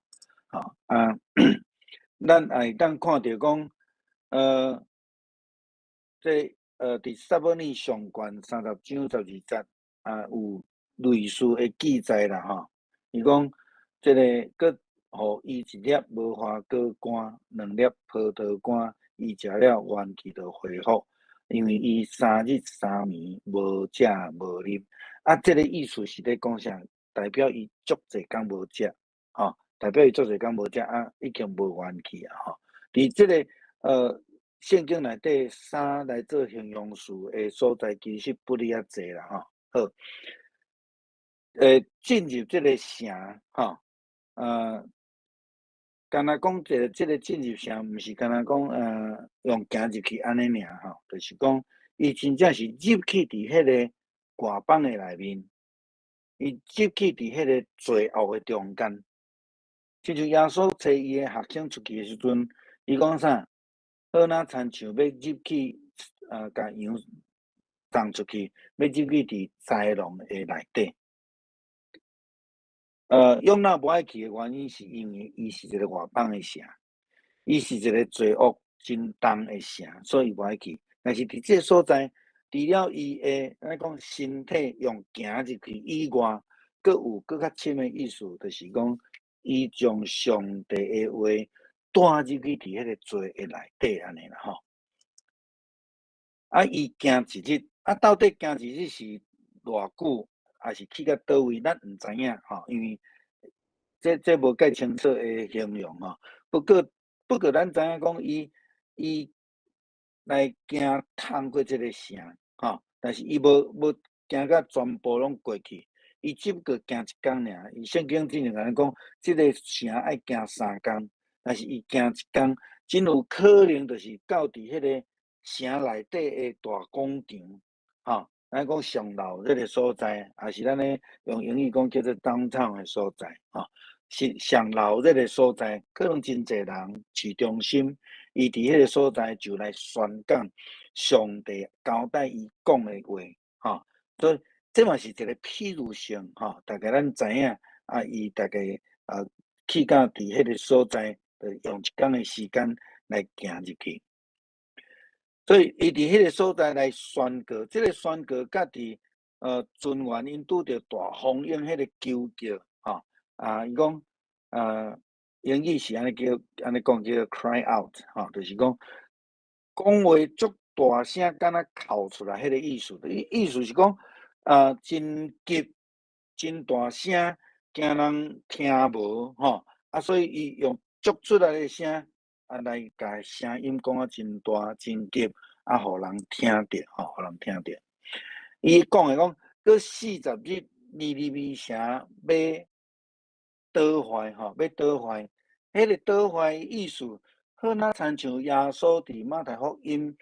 吼啊，咱也會當看著講，這佇撒母耳上卷30章12節啊，有類似的記載啦吼。伊講這个閣予伊一粒無花果乾，兩粒葡萄乾，伊食了元氣就恢復。因為伊三日三暝無食無啉，啊，這个意思是咧講啥？代表伊足濟工無食，吼，代表伊足濟工無食啊，已經無元氣啊，吼。佇這个聖經內底，三來做形容詞的所在，其實不離遐濟啦，吼。好，進入這个城，吼，敢若講一个這个進入城，毋是敢若講用行入去按呢爾吼，就是講伊真正是入去佇彼个外邦的內面，伊入去佇彼个罪惡的中間。親像耶穌揣伊的學生出去的時陣，伊講啥？好若親像欲入去，共羊送出去，欲入去佇豺狼的內底。約拿無愛去的原因，是因為伊是一个外邦的城，伊是一个罪惡真重的城，所以無愛去。但是佇這个所在，除了伊的咱講身體用行入去以外，閣有閣較深的意思，就是講伊將上帝的話帶入去佇彼个罪的內底按呢啦吼。啊，伊行一日，啊，到底行一日是偌久，抑是去到佗位，咱毋知影吼，因為這無蓋清楚的形容吼。不過，咱知影講，伊來行通過這个城，吼，但是伊無行甲全部攏過去，伊只不過行一工爾。伊聖經之前共咱講，這个城愛行3工，但是伊行一工，真有可能就是到佇彼个城內底的大廣場，吼，咱講上樓這个所在，抑是咱咧用英語講叫做 downtown 的所在，吼，是上樓這个所在，可能真濟人，市中心，伊佇彼个所在就來宣講上帝交代伊講的話，吼，所以這嘛是一個譬喻性，吼，大概咱知影，啊，伊大概啊去到佇彼个所在，就用一工的時間來行入去。所以，伊佇彼个所在來宣告，這个宣告佮佇船員𪜶拄著大風湧彼个求叫，吼，啊，伊講，英語是按呢叫，按呢講叫 cry out，吼，就是講講話足大聲，敢若哭出來彼个意思。意思是講，啊，真急，真大聲，驚人聽無，吼，啊，所以伊用足出來的聲，啊，來共聲音講啊真大真急，啊，予人聽著，吼，予人聽著。伊講的講，閣40日，尼尼微城欲倒壞，吼，欲倒壞。彼个倒壞意思，好若親像耶穌佇馬太福音，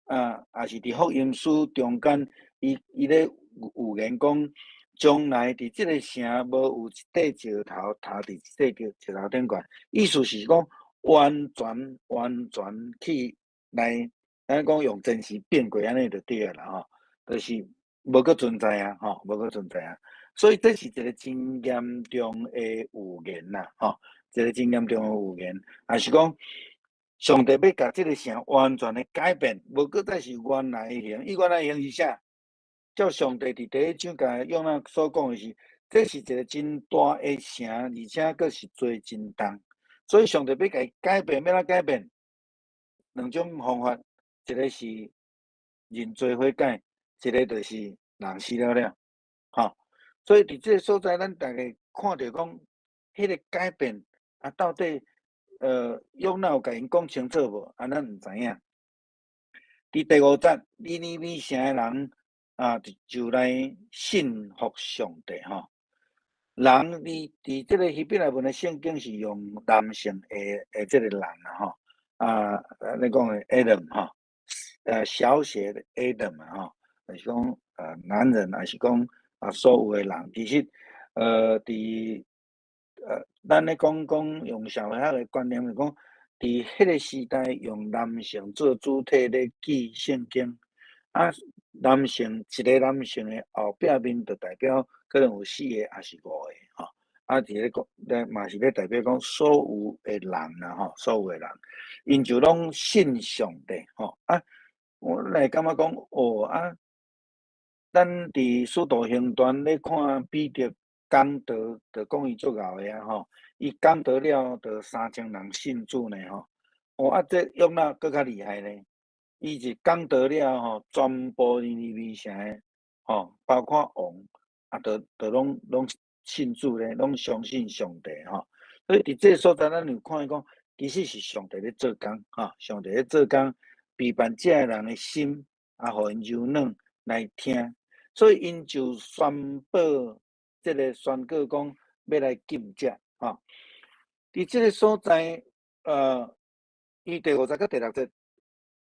啊，抑是佇福音書中間，伊咧預言講，將來佇這个城無有一塊石頭刣佇一塊石頭頂懸，意思是講完全完全去來，咱講用真實變過按呢就對啊啦吼，就是無閣存在啊，吼，無閣存在啊。所以這是一個真嚴重的預言啦，吼，一個真嚴重的預言，抑是講上帝欲共這个城完全的改變，無閣再是原來的形。伊原來形是啥？照上帝佇第一章共約拿所講的是，這是一個真大的城，而且閣是罪真重。所以上帝欲共伊改變，欲按怎改變？兩種方法，一個是認罪悔改，一個就是人死了了，吼。所以佇這个所在，咱逐家看著講，彼个改變啊，到底約拿有共𪜶講清楚無？啊，咱毋知影。佇第五節，尼尼微城的人啊，就來信服上帝吼。人佇這个希伯來文的聖經是用男性的這个人啦吼，啊，你講的 Adam 吼，小寫的 Adam 嘛吼，就是講男人，抑是講啊所有的人，其實佇咱咧講講用社會學的觀念來講，佇彼个時代用男性做主體咧記聖經，啊，男性一个男性的後壁面就代表可能有四個，抑是五個吼，啊，佇咧講，咧嘛是咧代表講所有的人啦吼，所有的人，𪜶就攏信上帝吼，啊，我來感覺講，哦啊，咱佇使徒行傳咧看彼得講道，就講伊足𠢕的啊吼，伊講道了，就3000人信主呢吼，哦啊，這約拿閣較厲害呢，伊一講道了吼，全部尼尼微城的吼，包括王啊，就攏信主咧，攏相信上帝吼。所以佇這个所在，咱有看見講，其實是上帝咧做工吼，上帝咧做工，備辦這个人的心，啊，予𪜶柔軟來聽，所以𪜶就宣布這个宣告講，欲來禁食吼。佇這个所在，伊第五節佮第六節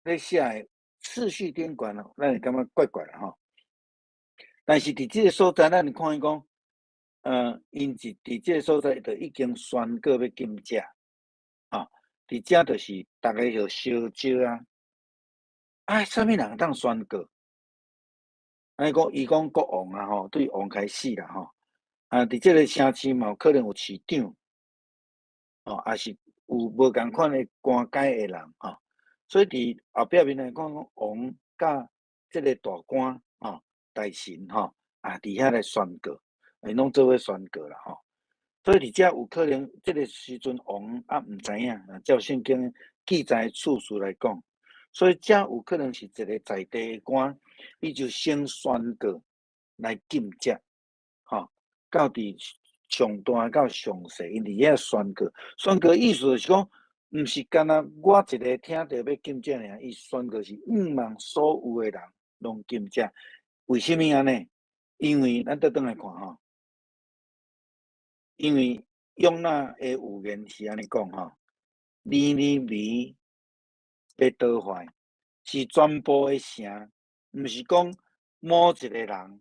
咧寫的次序顛倒咯，咱會感覺怪怪啦吼。但是佇這个所在，咱會看見講，𪜶是佇這个所在就已經宣告欲禁食，吼，佇遮就是逐家就相招啊。啊，啥物人會當宣告？按呢講，伊講國王啊吼，對王開始啦吼。啊，佇這个城市嘛有可能有市長，吼，抑是有無仝款的官階的人吼。所以佇後壁面來講，講王佮這个大官吼、大臣吼，啊，佇遐來宣告，𪜶攏做伙宣告啦吼。所以佇遮有可能，這个時陣王猶毋知影，照聖經記載次序來講，所以這有可能是一個在地的官，伊就先宣告來禁食，吼，到佇上大到上細，𪜶佇遐宣告。宣告意思就是講，毋是干焦我一个聽著欲禁食爾，伊宣告是向望所有的人攏禁食。為啥物按呢？因為咱倒轉來看吼，因為約拿的預言是按呢講吼，尼尼微欲倒壞，是全部的城，毋是講某一個人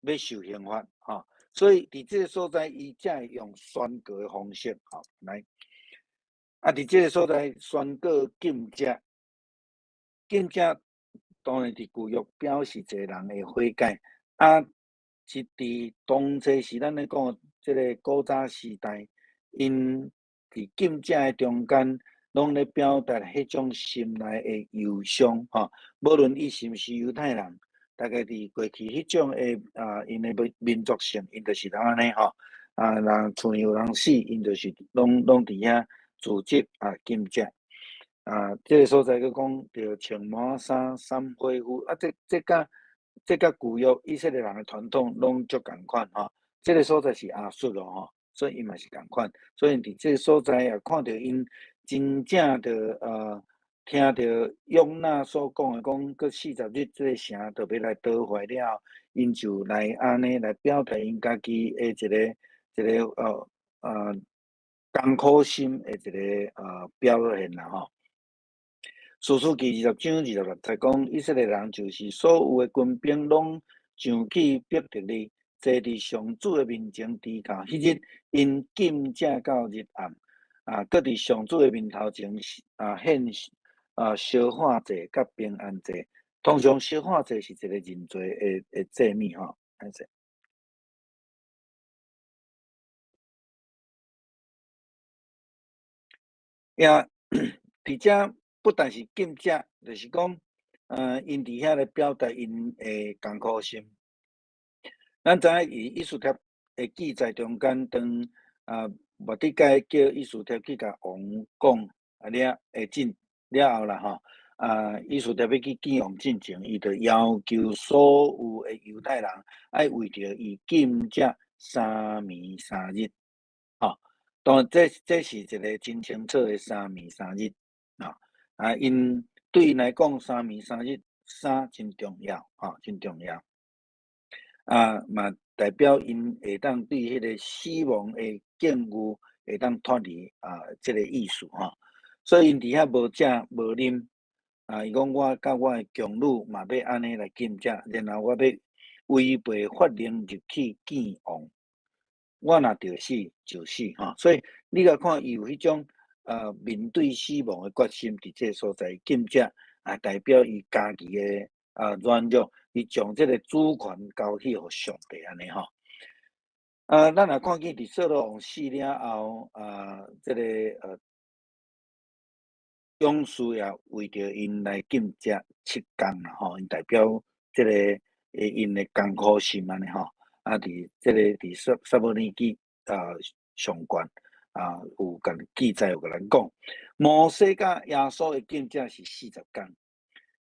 欲受刑罰吼。所以佇這个所在，伊才會用宣告的方式吼來。啊，佇這个所在宣告禁食，禁食當然佇舊約表示一個人的悔改。啊，是佇當初時咱咧講這个古早時代，𪜶佇禁食的中間，攏咧表達彼種心內的憂傷吼。無論伊是毋是猶太人，大概佇過去彼種的啊，𪜶的民族性，𪜶就是按呢吼。啊，若厝裡有人死，𪜶就是攏佇遐組織啊禁食。啊，這个所在閣講著穿麻衫、捎火夫，啊，這這佮舊約以色列人的傳統攏足仝款吼。這个所在是亞述咯吼，所以伊嘛是仝款。所以佇這个所在也看著𪜶真正著聽著約拿所講的，講閣40日這个城就欲來倒壞了，𪜶就來按呢來表達𪜶家己的一个艱苦心的一个表現啦吼。士師記20章26節講，以色列人就是所有的軍兵攏上去伯特利，坐佇上主的面前，直到彼日，𪜶禁食到日暗，啊，閣佇上主的面頭前啊獻啊燒化祭佮平安祭。通常燒化祭是一個認罪的祭物吼，按呢。也佇遮不但是禁食，就是講，𪜶佇遐咧表達𪜶的艱苦心。咱知影佇以斯帖的記載中間，當啊末底改叫以斯帖去共王講啊了會進了後啦吼，啊以斯帖欲去見王進前，伊就要求所有的猶太人愛為著伊禁食3暝3日，吼。當然這是一個真清楚的三暝三日，啊，啊，𪜶對𪜶來講，三暝三日三真重要，吼，真重要。啊，嘛代表𪜶會當對彼个死亡的境遇會當脫離啊，這个意思吼。所以𪜶佇遐無食無啉，啊，伊講我佮我的宮女嘛欲按呢來禁食，然後我欲違背法令入去見王。我若著死就死吼，所以你共看伊有彼種面對死亡的決心，佇這个所在禁食啊，代表伊家己的啊軟弱，伊將這个主權交去予上帝按呢吼。啊，咱若看見佇掃羅王死了後，啊，這个勇士也為著𪜶來禁食7工啦吼，𪜶代表這个𪜶的艱苦心按呢吼。啊，佇這个佇撒母耳記啊上卷啊有共記載，有共咱講，摩西佮耶穌的禁食是40工，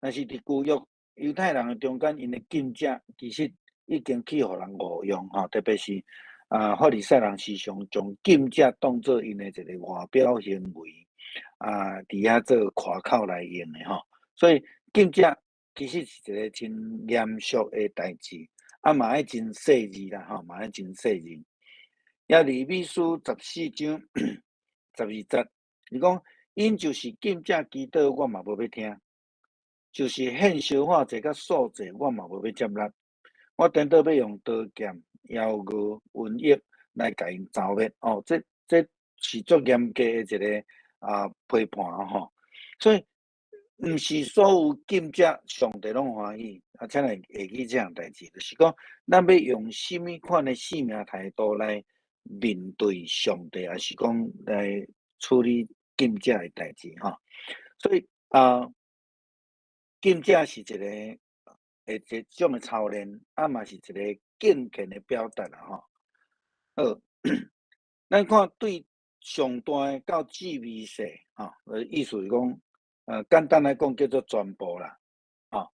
但是佇舊約猶太人的中間，𪜶的禁食其實已經去予人誤用吼，特別是啊法利賽人時常將禁食當做𪜶的一个外表行為，啊，佇遐做誇口來用的吼，所以禁食其實是一个真嚴肅的代誌。啊，嘛愛真細膩啦，吼，嘛愛真細膩。也利未書14章12節，伊講，𪜶就是禁食祈禱，我嘛無欲聽；就是獻燒化祭佮素祭，我嘛無欲接納。我顛倒欲用刀劍、枵餓、瘟疫來共𪜶剿滅。哦，這是足嚴格的一个啊批判吼。所以，毋是所有禁食上帝攏歡喜，啊，請來會記這項代誌，就是講，咱欲用啥物款的生命態度來面對上帝，抑是講來處理禁食的代誌吼。所以啊，禁食是一種的操練，啊嘛是一个敬虔的表達啦吼。好，咱看對上大的到至微細吼，意思是講。簡單來講叫做全部啦，吼，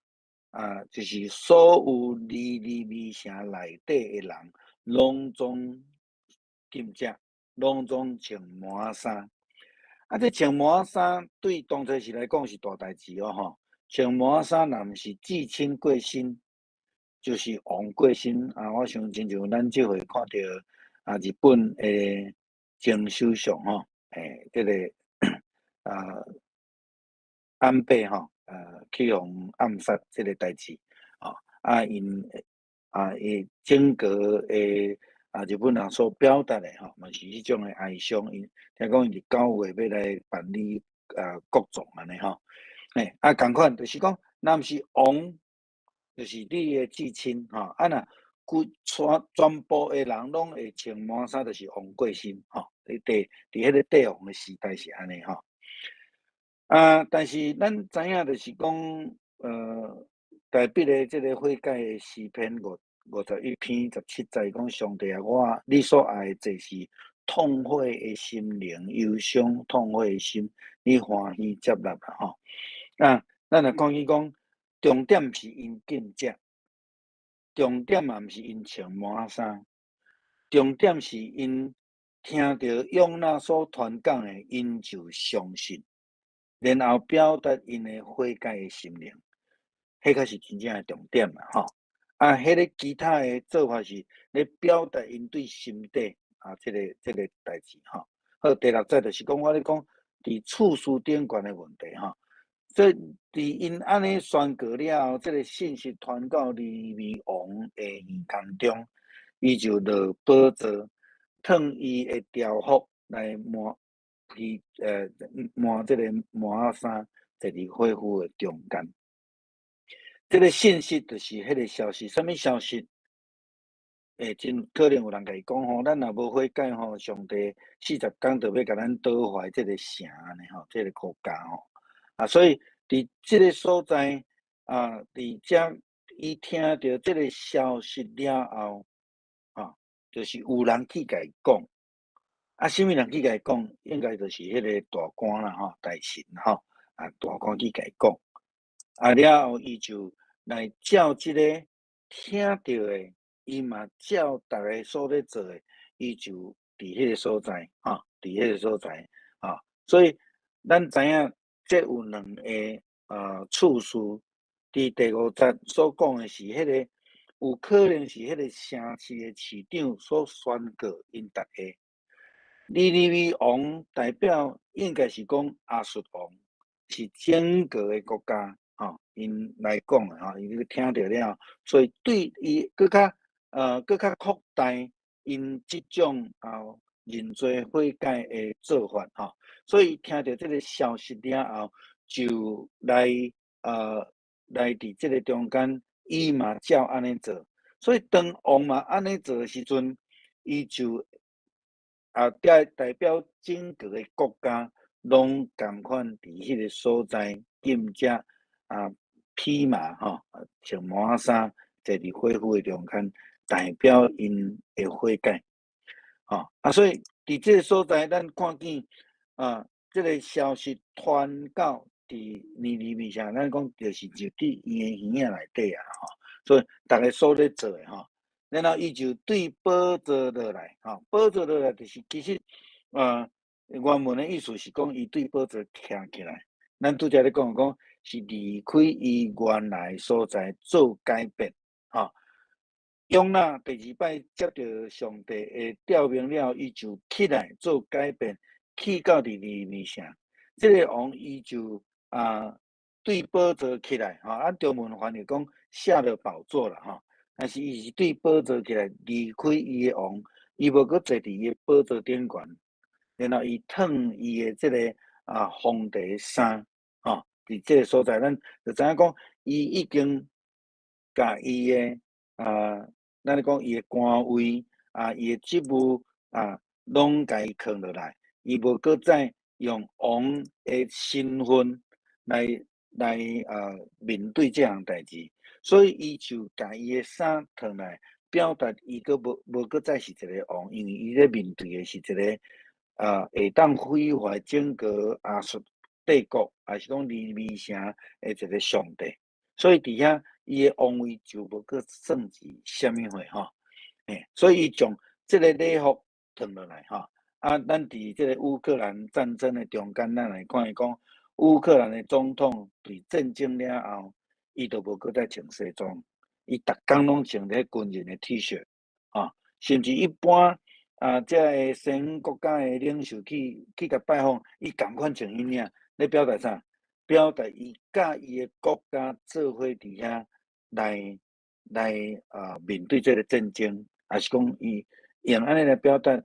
啊，就是所有尼尼微城內底的人，攏總禁食，攏總穿麻衫。啊，這穿麻衫對當初時來講是大代誌哦，吼。穿麻衫若毋是至親過身，就是王過身。啊，我想親像咱這回看著啊，日本的前首相吼，這个啊安倍吼，去予暗殺這个代誌，吼，啊𪜶啊伊整個的啊日本人所表達的吼，嘛是彼種的哀傷。𪜶聽講𪜶是9月欲來辦理啊國葬按呢吼，啊仝款就是講，若毋是王，就是你的至親吼，啊若規全全部的人攏會穿麻衫，就是王過身吼。佇彼个帝王的時代是按呢吼。啊，但是咱知影就是講，大衛的這个悔改的詩篇51篇17節講上帝啊，我你所愛的祭是痛悔的心靈，憂傷痛悔的心，你歡喜接納啦吼。啊，咱若講起講，重點毋是𪜶禁食，重點嘛毋是𪜶穿麻衫，重點是𪜶聽著約拿所傳講的，𪜶就相信，然後表達𪜶的悔改的心靈，彼才是真正的重點啦吼。啊，彼个其他的做法是咧表達𪜶對心底啊，這个代誌吼。好，第六節就是講我咧講佇次序頂懸的問題吼。所以佇𪜶按呢宣告了後，這个信息傳到尼尼微王的耳孔中，伊就落寶座，褪伊的朝服來換披換這个麻衫，坐佇火窟的中間。這个信息就是彼个消息，啥物消息？真可能有人共伊講吼，咱若無悔改吼，上帝40工就欲共咱倒壞這个城按呢吼，這个國家吼。啊，所以佇這个所在啊，佇遮伊聽著這个消息了後，啊，就是有人去共伊講。啊，啥物人去共伊講？應該就是彼个大官啦吼，大臣吼，啊，大官去共伊講。啊，了後伊就來照這个聽著的，伊嘛照逐个所咧做的，伊就佇彼个所在，吼，佇彼个所在，吼，所以咱知影，這有兩个次序，佇第五節所講的是彼个有可能是彼個城市的市長所宣告𪜶逐个。尼尼微王代表應該是講亞述王，是整個的國家，吼，𪜶來講的吼，𪜶聽著了，所以對伊閣較擴大𪜶這種啊認罪悔改的做法，吼，所以聽著這个消息了後，就來佇這个中間，伊嘛照按呢做，所以當王嘛按呢做的時陣，伊就啊代表整個的國家，攏仝款佇彼个所在禁食啊披麻吼，穿麻衫，坐佇火窟的中間，代表𪜶的悔改，吼啊！所以佇這个所在，咱看見啊，這个消息傳到佇尼尼微城，咱講就是入佇𪜶的耳仔內底啊，吼！所以逐个所咧做的吼，然後伊就對寶座落來，吼，寶座落來就是其實啊，原文的意思是講伊對寶座徛起來。咱拄才咧講講是離開伊原來所在做改變，吼。約拿第二擺接著上帝的調命了，伊就起來做改變，去到尼尼微城。這个王伊就啊對寶座起來，吼，按中文翻譯講下了寶座啦，吼。但是伊是對寶座起來，離開伊的王，伊無閣坐佇伊的寶座頂懸，然後伊褪伊的這个啊皇帝衫，吼，佇這个所在，咱就知影講，伊已經共伊的啊，咱咧講伊的官位啊，伊的職務啊，攏共伊囥落來，伊無閣再用王的身份來面對這項代誌，所以伊就共伊的衫脫來，表達伊閣無閣再是一个王，因為伊咧面對的是一个會當毀壞整個亞述帝帝國，抑是講尼尼微城的一個上帝，所以佇遐伊的王位就無閣算是啥物貨吼，嘿，所以伊將這个禮服脫落來吼。啊，咱佇這個烏克蘭戰爭的中間，咱來看伊講，烏克蘭的總統佇戰爭了後，伊就無閣再穿西裝，伊逐工攏穿咧軍人的 T-shirt，吼，甚至一般啊，這个西方國家的領袖去共拜訪，伊仝款穿彼領，咧表達啥？表達伊佮伊的國家做伙佇遐來面對這个戰爭，抑是講伊用按呢來表達，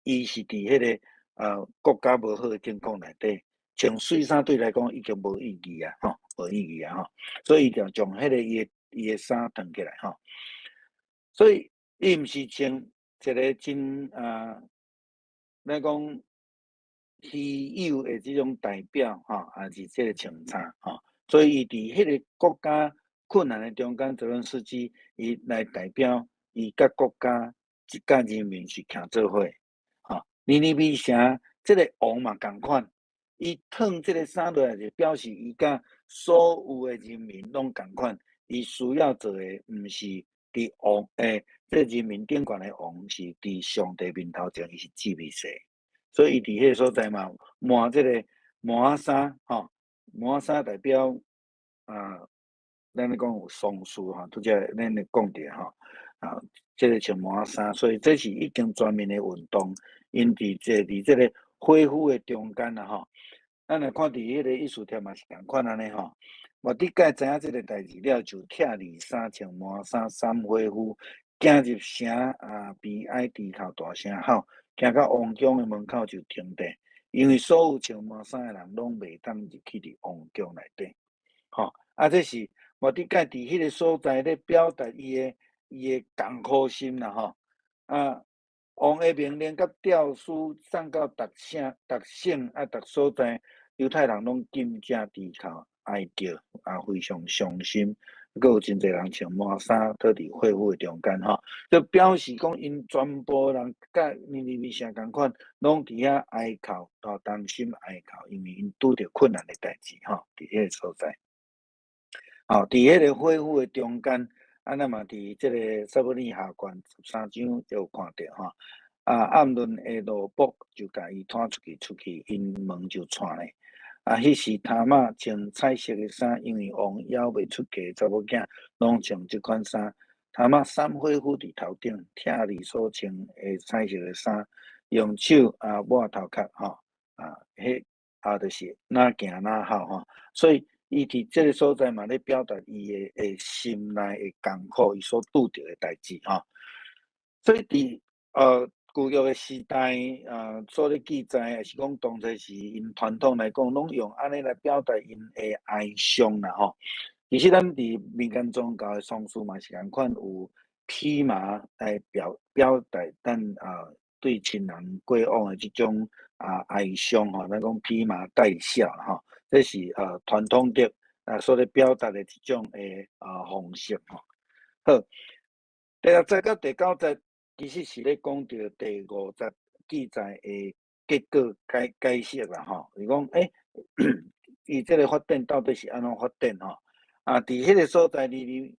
伊是佇彼个國家無好的境況內底，穿媠衫對來講已經無意義啊，吼，無意義啊，吼，所以伊就將彼個伊的衫脫起來，吼，所以伊毋是穿一個真咱講稀有的這種代表，吼，抑是這個穿衫，吼，所以伊佇彼個國家困難的中間，澤倫斯基伊來代表伊佮國家、佮人民是徛做伙，吼。尼尼微城這个王嘛仝款，伊脫這个衫落來就表示伊佮所有的人民攏仝款，伊需要做的毋是佇王這人民頂懸的王是佇上帝面頭前，伊是治未世，所以伊佇彼个所在嘛，換這个麻衫，吼，麻衫代表啊，咱咧講有喪事吼，拄才咱咧講著吼，啊，這个穿麻衫，所以這是已經全面的運動，𪜶佇這個恢復的中間啦吼。咱來看佇彼个以斯帖嘛是仝款按呢吼。末底改知影這个代誌了，就拆離衫，穿麻衫，捎火夫，行入城啊，悲哀啼哭，大聲吼，行到王宮的門口就停低，因為所有穿麻衫的人攏袂當入去佇王宮內底。吼，啊，這是末底改佇彼个所在咧表達伊的艱苦心啦吼。啊，王的命令佮詔書送到逐省、逐省啊，逐所在，猶太人攏禁食啼哭哀叫，啊，非常傷心。閣有真濟人穿麻衫，倒佇火夫的中間吼，就表示講𪜶全部人佮尼尼微城仝款，攏佇遐哀哭，哦，同心哀哭，因為𪜶拄著困難的代誌吼，佇彼個所在。吼，佇彼個火夫的中間，啊，咱嘛佇這个撒母耳下卷13章就有看著吼。啊，暗嫩的奴僕就共伊拖出去，𪜶門就閂咧。啊，彼時他瑪穿彩色的衫，因為王猶未出嫁的查某囝，攏穿這款衫。他瑪捎火夫佇頭頂，拆離所穿的彩色的衫，用手啊抹頭殼吼，啊，彼啊就是若行若哭吼。所以伊佇這个所在嘛咧表達伊的心內的艱苦，伊所拄著的代誌吼。所以佇舊約的時代，所咧記載，抑是講當初時𪜶傳統來講，攏用按呢來表達𪜶的哀傷啦吼。其實咱佇民間宗教的喪事嘛是仝款，有披麻來表達咱對親人過往的這種哀傷吼，咱講披麻戴孝吼，這是傳統的所咧表達的這種的方式吼。好，第六節到第九節，其實是咧講著第五節記載的結果解釋啦吼，是講伊這个發展到底是按怎發展吼？啊，佇彼个所在，尼尼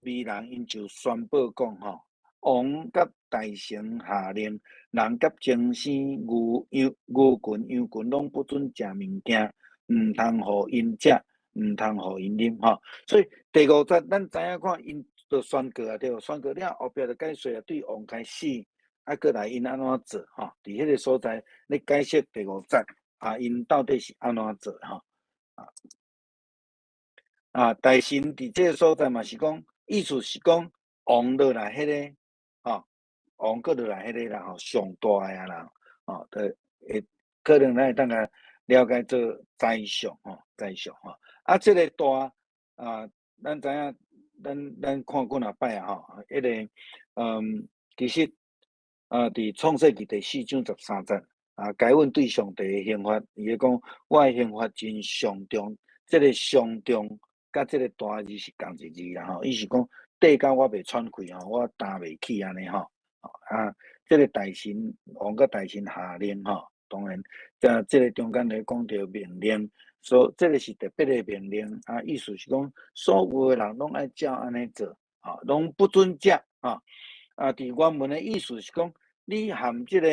微人𪜶就宣布講吼，王佮大臣下令，人佮精生牛羊牛群羊群攏不准食物件，毋通予𪜶食，毋通予𪜶啉吼。所以第五節咱知影看𪜶就宣告啊，對，宣告了後壁就解說啊，對王開始啊，閣來𪜶按怎做吼？佇彼个所在咧解釋第五節啊，𪜶到底是按怎做吼？啊，大臣佇這个所在嘛是講，意思是講王落來彼个，吼，王閣落來彼个啦吼，上大的啊啦，吼，就會可能咱會當共了解做宰相吼，宰相吼。啊，這个大啊，咱知影，咱看過若擺啊吼，彼个其實啊，佇創世記第4章13節啊，該隱對上帝的刑罰，伊咧講我的刑罰真上重，這个上重佮這个大字是仝一字啦吼，伊是講短到我袂喘氣吼，我擔袂起按呢吼。啊，這个大臣王佮大臣下令吼，當然，在這个中間來講著命令，所這个是特別的命令啊，意思是講所有的人攏愛照按呢做，吼，攏不准食，吼。啊，佇原文的意思是講，你含這个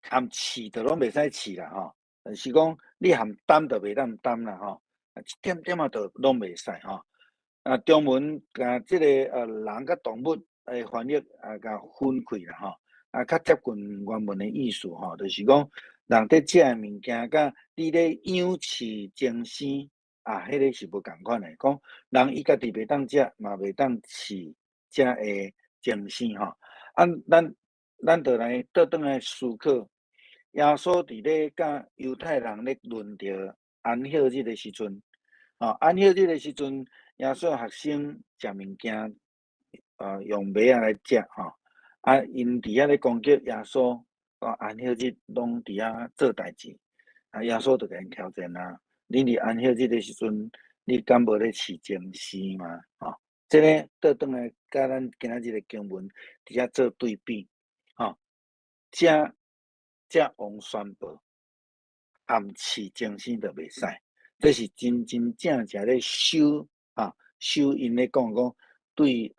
含試就攏袂使試啦，吼，是講你含擔就袂當擔啦，吼，一點點仔都攏袂使，吼。啊，中文共這个人佮動物的翻譯啊，共分開啦，吼，啊，較接近原文的意思，吼，就是講人佇食的物件，佮你咧養飼精生啊，彼个是無仝款的。講人伊家己袂當食，嘛袂當飼遮的精生，吼。啊，咱就來倒轉來思考，耶穌佇咧佮猶太人咧論著安息日的時陣，吼，安息日的時陣，耶穌學生食物件，用麥仔來食，吼，啊，𪜶佇遐咧攻擊耶穌，講安息日攏佇遐做代誌，啊，耶穌就共𪜶挑戰啊，恁佇安息日的時陣，你敢無咧飼精生嗎？吼，這个倒轉來佮咱今仔日的經文佇遐做對比，吼，遮遮王宣布含飼精生都袂使，這是真真正正咧守啊，守𪜶咧講講對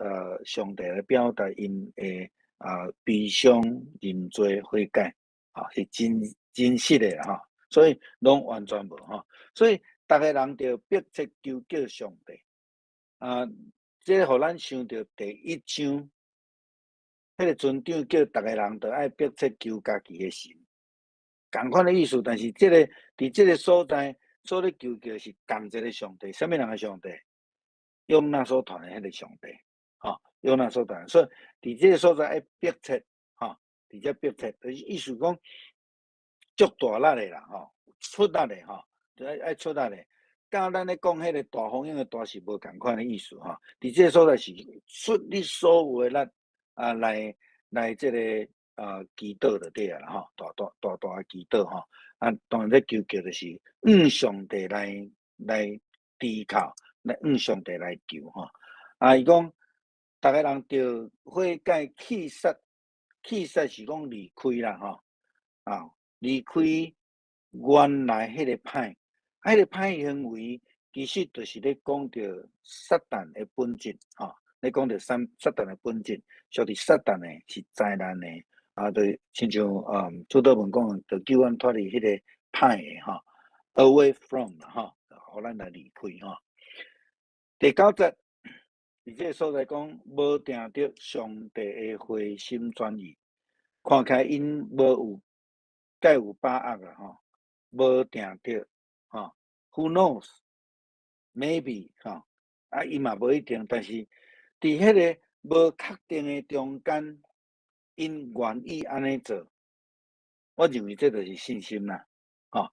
上帝來表達𪜶的啊悲傷認罪悔改，啊是真真實的吼，所以攏完全無吼，所以逐个人著迫切求叫上帝啊，這予咱想著第一章，彼个船長叫逐个人著愛迫切求家己的神，仝款的意思，但是這个佇這个所在所咧求叫是仝一个上帝，啥物人的上帝？約拿所傳的彼个上帝，吼，約拿所傳，所以佇這个所在愛迫切，吼，佇遮迫切，就是意思講足大力的啦，吼，出力的吼，就愛出力的。佮咱咧講彼个大風湧的大是無仝款的意思吼，佇這个所在是出你所有的力啊，來這个祈禱就對啊啦吼，大大大大的祈禱吼，啊，當然咧求叫就是向上帝來依靠，來向上帝來求吼。啊，伊講，逐个人著悔改棄殺，棄殺是講離開啦吼，啊，離開原來彼个歹，啊，彼个歹行為，其實就是咧講著撒旦的本質吼，咧講著撒旦的本質，屬佇撒旦的是災難的，啊，就親像主禱文講的，就救阮脫離彼個歹的吼，away from 吼，予咱來離開吼。第九節，佇這个所在講，無定著上帝的回心轉意，看起來𪜶無有蓋有把握啦吼，無定著吼，Who knows？Maybe 吼，啊，伊嘛無一定，但是佇彼个無確定的中間，𪜶願意按呢做，我認為這就是信心啦，吼，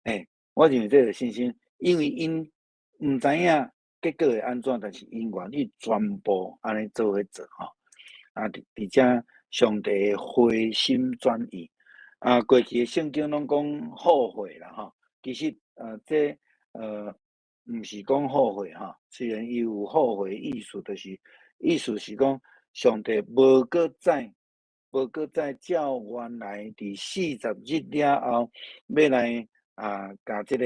欸，我認為這就是信心，因為𪜶毋知影結果會按怎，但是𪜶願意全部按呢做伙做吼，啊，佇遮上帝的回心轉意，啊，過去的聖經攏講後悔啦，吼，其實這毋是講後悔吼，雖然伊有後悔意思，就是意思是講上帝無閣再照原來佇40日了後欲來啊，共這个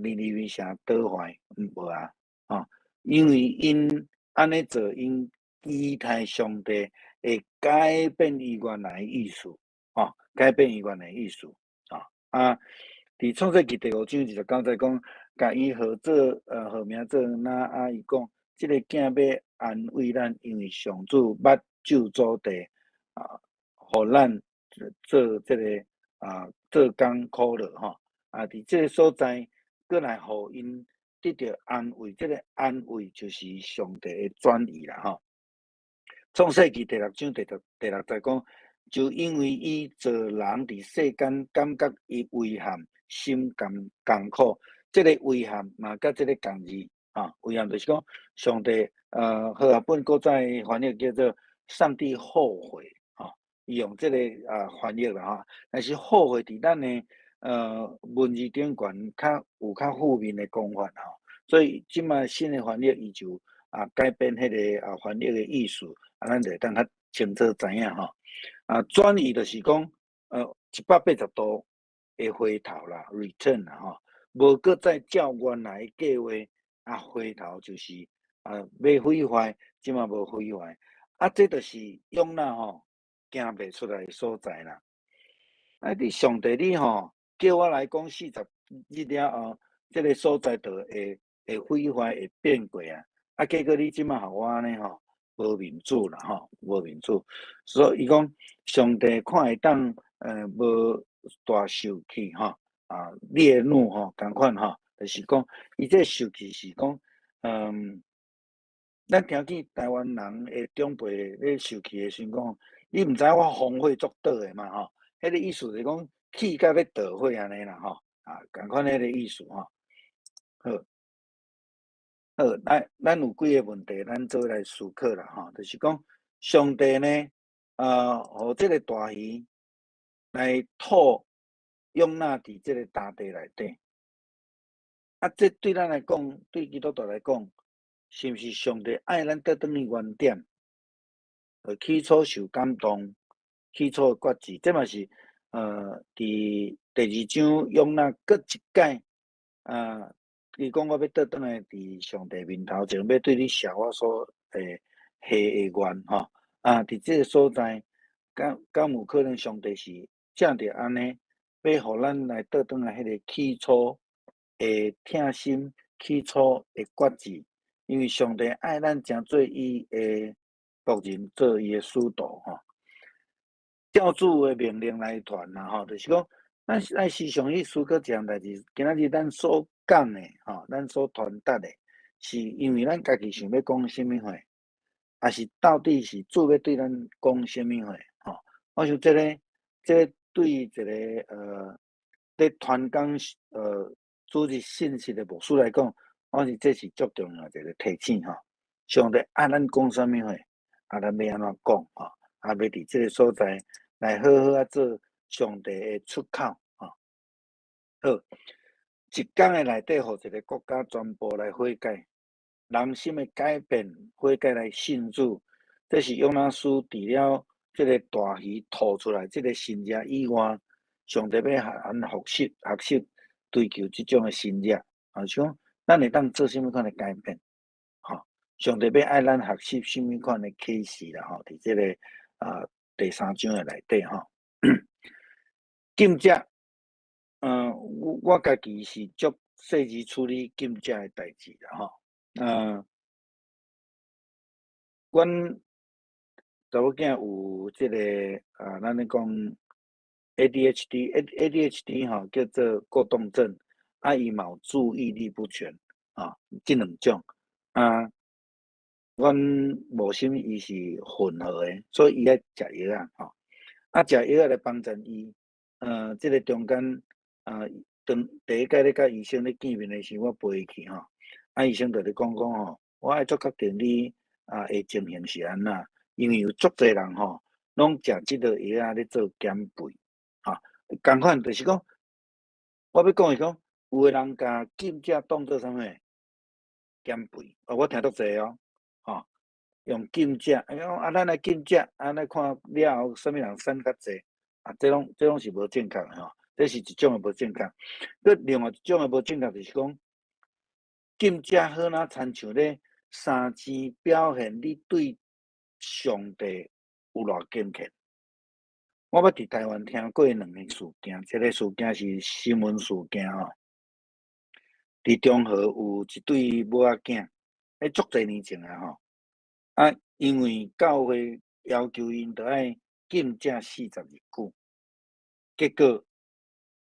尼尼微城倒壞，無啊，吼，因為𪜶按呢做，𪜶期待上帝會改變伊原來的意思，吼，改變伊原來的意思，啊，啊，佇創世記第五章29節講，共伊號名做拿亞，伊講，這个囝欲安慰咱，因為上主捌咒詛地，啊，予咱做這个做工苦樂吼，啊，佇這个所在，閣來予𪜶得著安慰，這个安慰就是上帝的轉意啦吼。創世記第六章第六節講，就因為伊造人佇世間，感覺伊遺憾，心甘艱苦，這个遺憾嘛，佮這个仝字，啊，遺憾就是講上帝，和合本古早翻譯叫做上帝後悔，吼，伊用這个翻譯啦吼，但是後悔佇咱的文字頂懸較有較負面的講法吼，所以這擺新的翻譯伊就改變彼个翻譯的意思，啊，咱就會當較清楚知影吼。啊，轉意就是講， 180度的回頭啦，return 啦吼，無閣再照原來的計劃啊，回頭就是啊，欲毀壞，這馬無毀壞，啊，這就是約拿吼行袂出來的所在啦。啊，你上帝你吼叫我來講40日了後，這个所在就會毀壞，會變過啊！啊，結果你這馬予我按呢吼，無面子啦吼，無面子。所以伊講上帝看會當無大受氣吼，啊，烈怒吼，仝款吼，就是講伊這受氣是講，咱聽見台灣人的長輩咧受氣的時陣講，你毋知影我風火足倒的嘛吼，彼个意思就是講氣甲欲著火按呢啦吼，啊，仝款彼个意思吼。好，好，咱有幾个問題，咱做伙來思考啦吼，就是講上帝呢，予這个大魚來吐約拿佇這个大地內底，啊，這對咱來講，對基督徒來講，是毋是上帝愛咱倒轉去原點？起初受感動，起初的決志，這嘛是佇第二章約拿閣一擺，啊，伊講我欲倒轉來佇上帝面頭前，欲對你寫我所下的願吼，啊，佇這个所在，敢有可能上帝是藉著按呢，欲予咱來倒轉來彼个起初的疼心，起初的決志，因為上帝愛咱成做伊的僕人，做伊的使徒吼。照主的命令來傳啦吼，就是講，咱愛時常去思考一項代誌。今仔日咱所講的吼，咱所傳達的，是因為咱家己想欲講啥物話，抑是到底是主欲對咱講啥物話吼？我想這个，這个對一个咧傳講主日信息的牧師來講，我是這是足重要一个提醒吼。上帝愛咱講啥物話，啊，咱欲按怎講吼？啊，欲佇這个所在來好好仔做上帝的出口吼。好，一工的內底，予一个國家全部來悔改，人心的改變，悔改來信主，這是約拿書除了這个大魚吐出來這个神跡以外，上帝欲予咱學習學習追求這種的神跡，啊，是講咱會當做啥物款的改變，吼，上帝欲愛咱學習啥物款的啟示啦，吼，佇這个第三章的內底吼，禁食，我家己是足細緻處理禁食的代誌啦，吼，阮查某囝有這个啊，咱咧講 ADHD，ADHD 吼叫做過動症，啊，伊嘛有注意力不全，啊，這兩種，啊，阮無心伊是混合的，所以伊愛食藥仔，吼，啊，食藥仔來幫助伊，這个中間，啊，當第一擺咧佮醫生咧見面的時，我陪伊去吼，啊，醫生就咧講講吼，我愛足確定你啊的情形是按怎，因為有足濟人吼，攏食這个藥仔咧做減肥，吼，仝款就是講，我欲講是講，有的人共禁食當做啥物減肥，哦，我聽足濟哦，吼，用禁食，啊，講啊，咱來禁食，啊，來看了後啥物人瘦較濟，啊，這攏是無正確的吼，這是一種的無正確。閣另外一種的無正確就是講，禁食好若親像咧三餐表現你對上帝有偌敬虔。我捌佇台灣聽過兩個事件，一個事件是新聞事件吼。佇中和有一對母仔囝，彼足濟年前啊吼，啊，因為教會要求𪜶著愛禁食40日久，結果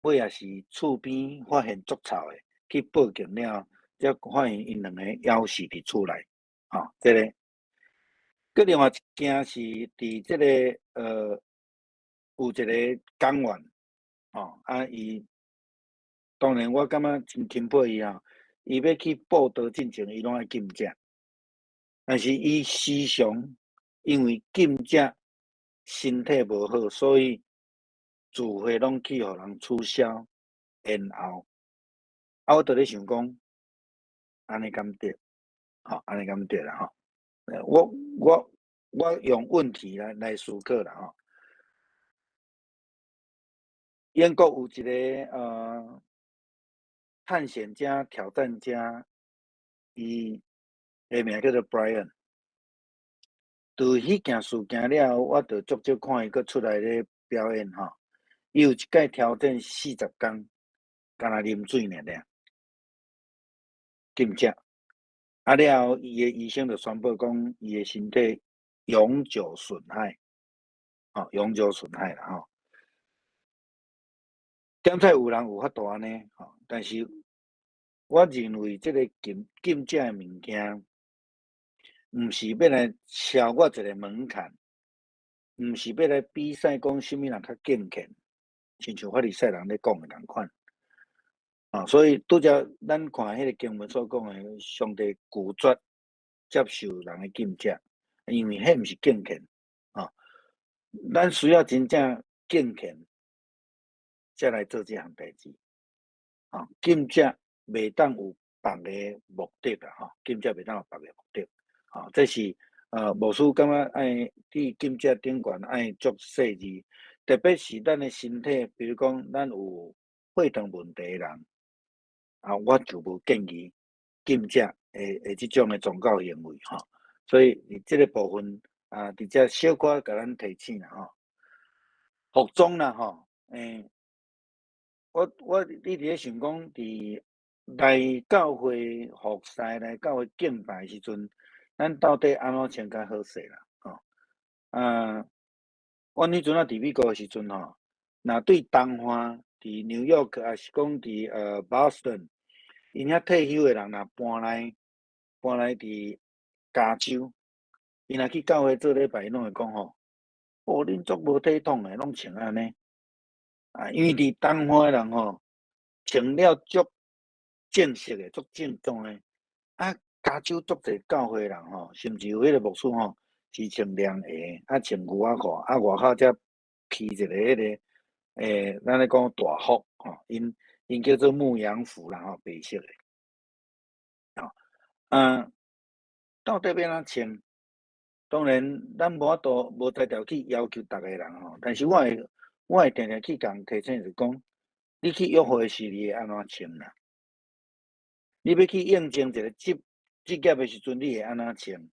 尾仔是厝邊發現足臭的，去報警了，才發現𪜶兩個枵死佇厝內，吼，這个。閣另外一件是佇這个有一个講員，吼，啊，伊當然我感覺真欽佩伊啊，伊欲去布道進前，伊攏愛禁食，但是伊時常因為禁食身體無好，所以聚會攏去予人取消延後。啊，我就咧想講，按呢敢對？吼，按呢敢對啦吼？我用問題來思考啦吼。英國有一个探險家、挑戰家，伊的名叫做 Brian。自彼件事件了後，我就足少看伊閣出來咧表演吼。伊有一擺挑戰40工，干焦啉水爾爾，禁食。啊了後，伊的醫生就宣布講，伊的身體永久損害，吼，永久損害啦吼。點解有人有法度按呢？吼，但是我認為這个禁食的物件，毋是欲來超越一个門檻，毋是欲來比賽講啥物人較敬虔，親像法利賽人咧講的仝款。啊，所以拄才咱看彼个經文所講的，上帝拒絕接受人的禁食，因為彼毋是敬虔。啊，咱需要真正敬虔，才來做這項代誌。啊，禁食袂當有別个目的啦，吼，禁食袂當有別个目的。啊，這是牧師感覺愛佇禁食頂懸愛足細膩，特別是咱的身體，比如講咱有血糖問題的人，啊，我就無建議禁食的這種的宗教行為吼。所以佇這个部分啊，佇遮小可共咱提醒啦吼。服裝啦吼，我一直咧想講，佇來教會服侍、來教會敬拜的時陣，咱到底按怎穿較好勢啦？吼，啊，阮彼陣仔佇美國的時陣吼，若對東岸佇紐約，抑是講佇Boston，𪜶遐退休的人若搬來佇加州，𪜶若去教會做禮拜，𪜶攏會講吼，哦，恁足無體統的，攏穿按呢。啊，因為佇東岸的人吼，穿了足正式的、足正宗的，啊，加州足濟教會人吼，甚至有彼个牧師吼，是穿涼鞋，啊，穿牛仔褲，啊，外口才披一个彼个，咱咧講大服吼，𪜶叫做牧羊服啦吼，白色的。吼，啊，到底欲按怎穿？當然，咱無法度無才調去要求逐个人吼，但是我會定定去共提醒，就是講，你去約會時，你會按怎穿啦？你欲去應徵一个職業的時陣，你會按怎穿？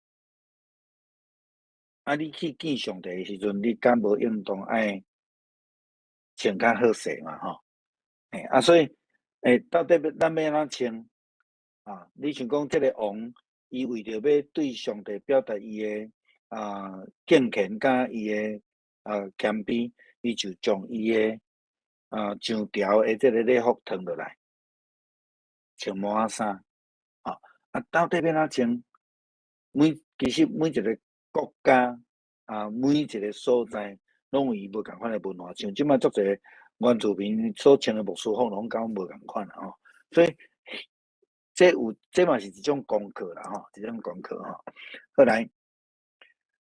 啊，你去見上帝的時陣，你敢無應當愛穿較好勢嘛？吼，啊，所以，到底欲咱欲按怎穿？啊，你像講這个王，伊為著欲對上帝表達伊的敬虔佮伊的謙卑，伊就將伊的上朝的這个禮服脫落來，穿毛仔衫。啊，到底欲按怎穿？其實每一个國家啊，每一个所在，攏有伊無仝款的文化。像這擺足濟原住民所穿的牧師服，攏佮阮無仝款啦吼。所以，這嘛是一種功課啦吼，一種功課吼。好來，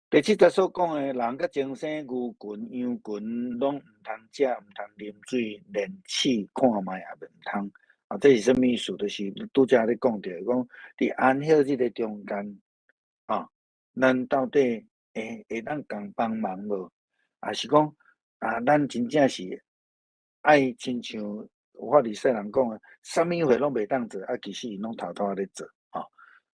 第七節所講的人佮精生牛群、羊群，攏毋通食，毋通啉水，連試看覓也毋通。啊，這是啥物意思？就是拄才咧講著，講佇安息日的中間，啊，咱到底會當共幫忙無？抑是講啊，咱真正是愛親像法利賽人講的，啥物貨攏袂當做，啊，其實𪜶攏偷偷咧做，吼。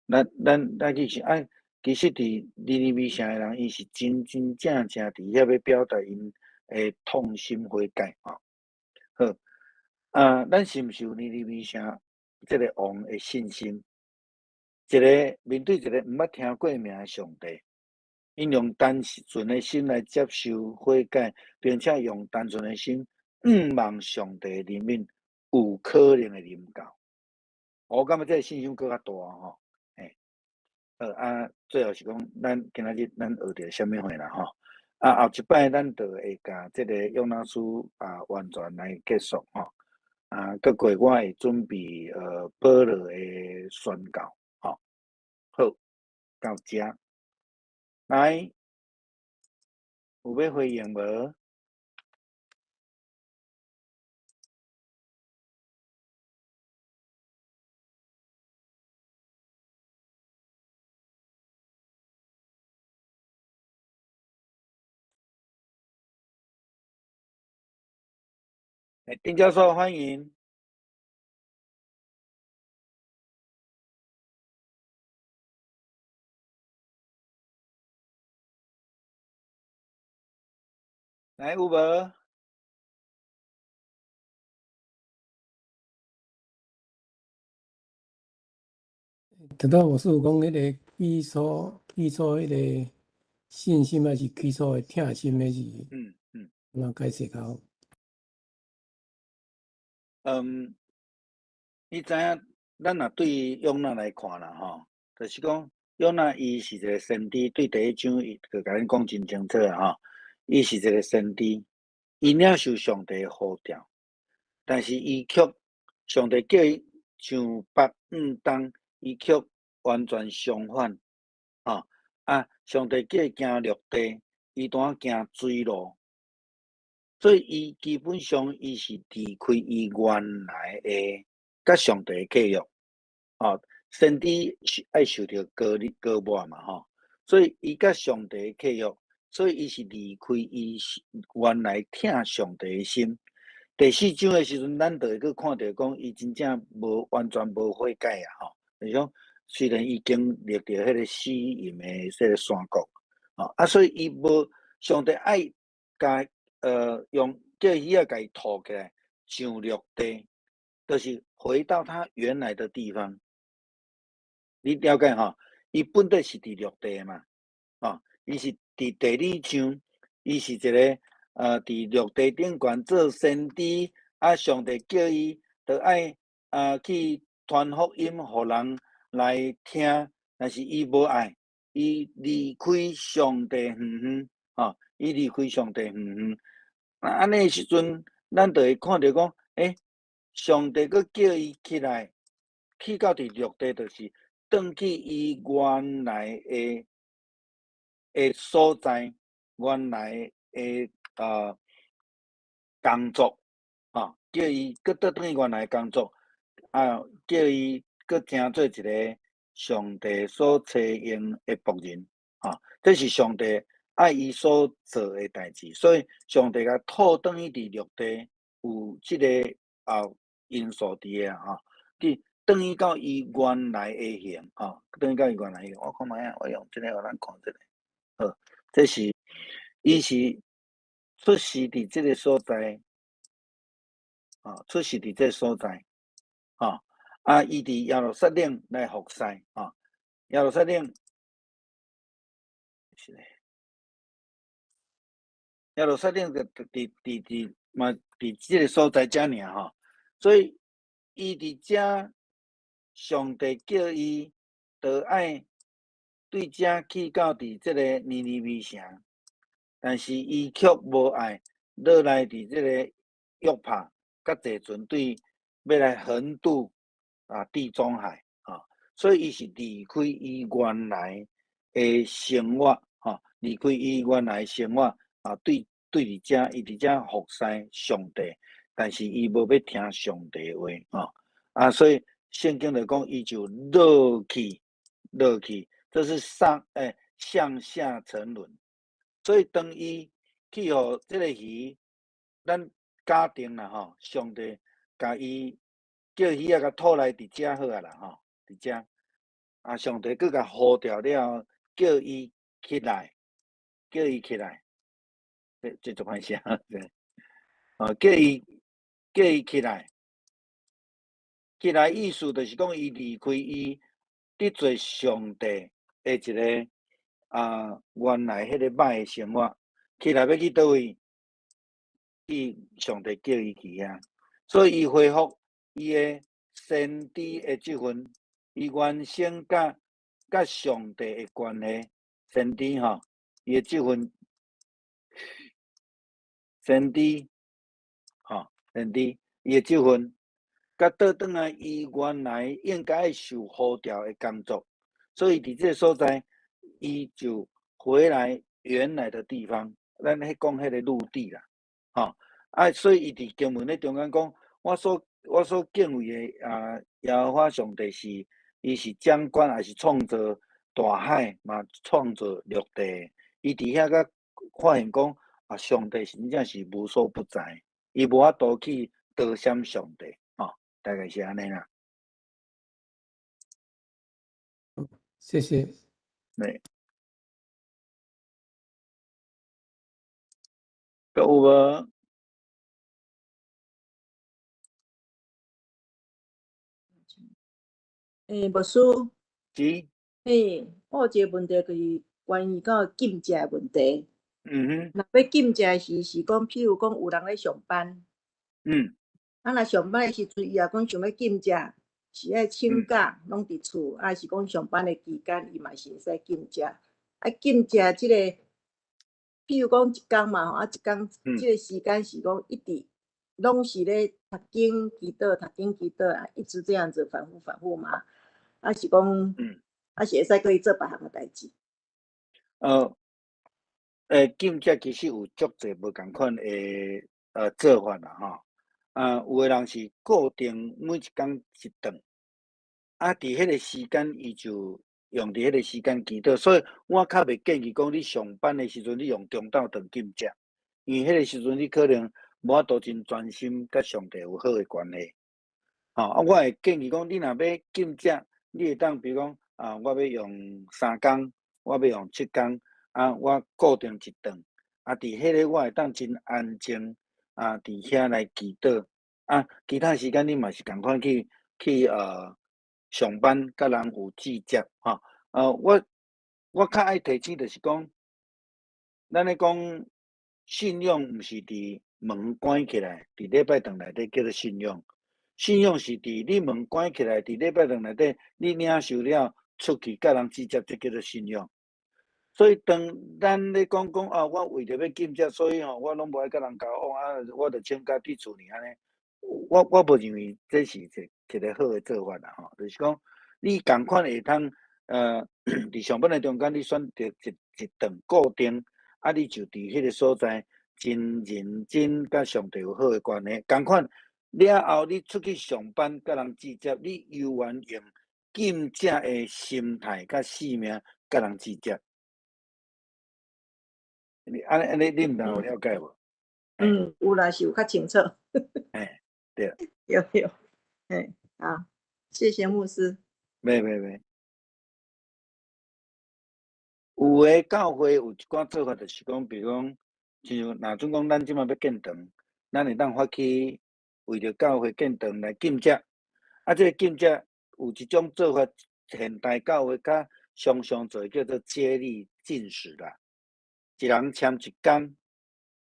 咱去想，啊，其實佇尼尼微城的人，伊是真真正正佇遐欲表達𪜶的痛心悔改，吼。好，啊，咱是毋是有尼尼微城這个王的信心？一个面對一个毋捌聽過名的上帝，𪜶用單純的心來接受悔改，並且用單純的心向望上帝的憐憫有可能會臨到。我感覺這个信心閣較大吼。好啊，最後是講，咱今仔日咱學著啥物貨啦吼？啊，後一擺咱就會共這个約拿書啊完全來結束吼。啊，閣過我會準備保羅的宣告吼。好，到遮，來，有欲回應無？丁教授欢迎。来，有无？
拄拄牧师有讲彼个起初，起初彼个信心抑是起初的疼心，彼是按怎解释较好？
你知影，咱若对约拿来看啦，吼，就是讲约拿伊是一个先知，对第一章伊就共咱讲真清楚啊，吼，伊是一个先知，伊领受上帝的呼召，但是伊却上帝叫伊上北向东，伊却完全相反，吼，啊，上帝叫伊行陆地，伊单行水路，所以伊基本上伊是离开伊原来的佮上帝的契约，吼，先知爱受著膏膏抹嘛，吼，所以伊佮上帝的契约，所以伊是离开伊原来疼上帝的心。第四章的时阵，咱就会阁看著讲，伊真正无完全无悔改啊，吼，就是讲虽然伊经历著彼个死荫的这个山谷，吼，啊，所以伊无上帝爱共用叫鱼仔共伊吐起来上陆地，就是回到他原来的地方。你了解吼？伊本底是伫陆地嘛，吼，伊是伫第二章，伊是一个伫陆地顶悬做先知，啊，上帝叫伊就爱去传福音，予人来听，但是伊无爱，伊离开上帝远远，吼，伊离开上帝远远。啊，按呢时阵，咱就会看著讲，上帝阁叫伊起来，去到伫陆地，就是转去伊原来的所在，原来的工作，叫伊阁倒转去原来工作，啊，叫伊阁成做一个上帝所采用的仆人，这是上帝爱伊所做的代志，所以上帝共吐转去伫陆地，有这个因素伫个啊，伫转去到伊原来的形，转去到伊原来的形。我看觅啊，我用这个予咱看这个，好，这是伊是出世伫这个所在，出世伫这个所在，啊，伊伫耶路撒冷来服侍，耶路撒冷是咧，耶路撒冷就伫嘛伫这个所在遮尔吼，所以伊伫遮，上帝叫伊就爱对遮去到伫这个尼尼微城，但是伊却无爱落来伫这个约帕，佮坐船队欲来横渡地中海，所以伊是离开伊原来的生活，离开伊原来生活对伫遮，伊伫遮服侍上帝，但是伊无欲听上帝话，所以圣经就讲，伊就落去，落去，这是向下沉沦。所以当伊去予这个鱼，咱假定啦吼，上帝共伊叫鱼仔共吐来伫遮好啊啦吼，伫遮，啊，上帝阁共呼召了后，叫伊起来，叫伊起来，这足歹写，叫伊起来，起来意思就是讲，伊离开伊得罪上帝的一个原来彼个歹的生活，起来欲去佗位？去上帝叫伊去遐，所以伊恢复伊的先知的职分，伊原先佮上帝的关系，先知吼，伊的职分，先知吼，先知伊的职分，佮倒转来伊原来应该受呼召的工作，所以伫这个所在，伊就回来原来的地方，咱彼讲彼个陆地啦，吼，啊，所以伊伫经文咧中间讲，我所敬畏的耶和华上帝是，伊是掌管，也是创造大海，嘛创造陆地。伊伫遐阁发现讲，上帝真正是无所不在，伊无法度去躲闪上帝，吼，大概是按呢啦。
谢谢。
对。阁有无？
欸，牧师。
是。
嘿，我有一个问题，就是关于到禁食的问题。若欲禁食时，是讲，譬如讲有人咧上班。啊，若上班的时阵，伊若讲想欲禁食，是爱请假，拢伫厝，啊是讲上班的期间，伊嘛是会使禁食。啊，禁食这个，譬如讲一工嘛吼，啊一工，这个时间是讲一直拢是咧读经祈祷，读经祈祷啊，一直这样子反复反复嘛。啊是讲，啊是会使阁去做别项的代志。
禁食其实有足济无仝款的做法啦吼。啊，有的人是固定每一工一顿，啊，伫彼个时间伊就用伫彼个时间祈祷，所以我较袂建议讲你上班的时阵你用中昼顿禁食，因为彼个时阵你可能无法度真专心佮上帝有好的关系。吼，啊，我会建议讲，你若欲禁食，你会当比如讲啊，我欲用3工，我欲用7工，啊，我固定一顿，啊，伫彼个我会当真安静，啊，伫遐来祈祷，啊，其他时间你嘛是仝款去上班，佮人有接触，吼，我较爱提醒就是讲，咱咧讲信仰毋是伫门关起来，伫礼拜堂内底叫做信仰，信仰是伫你门关起来，伫礼拜堂内底，你领受了出去佮人接触，这叫做信仰。所以当咱咧讲讲啊，我为著欲禁食，所以吼，我拢无爱佮人交往啊，我就请假伫厝里按呢。我无认为这是一个好的做法啦吼，就是讲你仝款会通，伫上班的中间，你选择一顿固定，啊，你就伫彼个所在真认真佮上帝有好的关系。仝款了后，你出去上班佮人接触，你犹原用禁食的心态佮性命佮人接触。你按呢按呢，你毋知有了解无？
嗯，有啦，是有较清楚。
嘿，对。
有有，嘿，好，谢谢牧师。
袂袂袂。有的教会有一寡做法，就是讲，比如讲，亲像若准讲，咱这马欲建堂，咱会当发起为著教会建堂来禁食。啊，这个禁食有一种做法，现代教会较常常做的叫做接力禁食啦。一人签一工，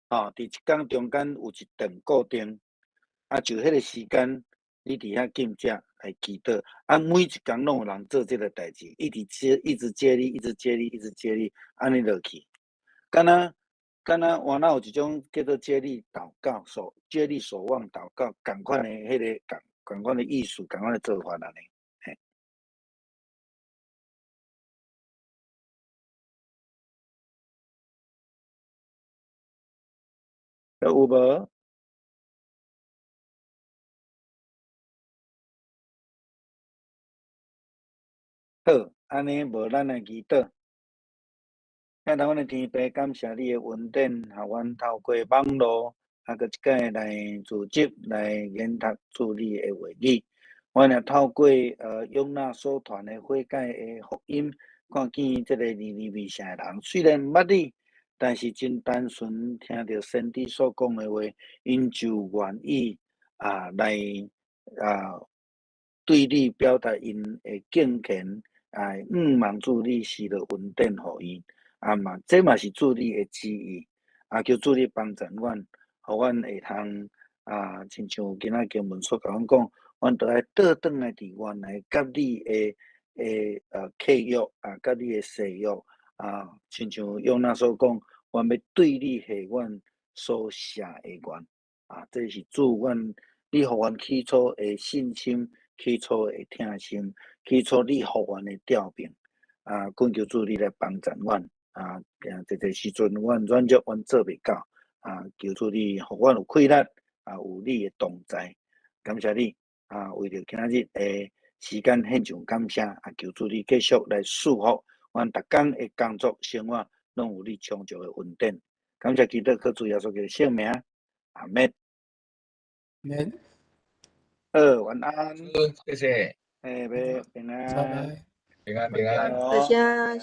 吼，伫一工中间有一顿固定，啊，就彼个时间，你伫遐禁食来祈祷，啊，每一工拢有人做这个代志，一直接，一直接力，一直接力，一直接力，按呢落去。敢若原来有一种叫做接力祷告，接力守望祷告，仝款的彼个，仝款的意思，仝款的做法按呢。嘿。有无？好，按呢无咱来祈祷。亲爱阮的天父，感谢你的恩典，予阮透过网路，啊，阁一摆来组织来研读主你的话语。阮也透过，约拿所传的悔改的福音，看见这个尼尼微城的人，虽然毋捌你，但是真单纯听著先知所讲的话，𪜶就愿意，来，对你表达𪜶的敬虔，向望主你施落恩典予𪜶，嘛，这嘛是主你的旨意，求主你帮助阮，予阮会通，亲像今仔经文所共阮讲，阮著爱倒转来伫原来佮你的，契约，佮你的誓约，亲像约拿所讲，阮欲对你下阮所写的愿，这是主阮，你予阮起初的信心，起初的疼心，起初你予阮的调命，恳求主你来帮助阮，这个时阵阮软弱，阮做袂到，求主你予阮有气力，有你的同在，感谢你，为著今仔日的时间献上感谢，求主你继续来赐福阮逐工的工作生活，拢有你充足的恩典。感谢基督靠主耶稣基督的圣名，阿们。
免。
好，晚安。
謝謝。
哎，拜，平安。
拜拜。
平安平安。
多謝。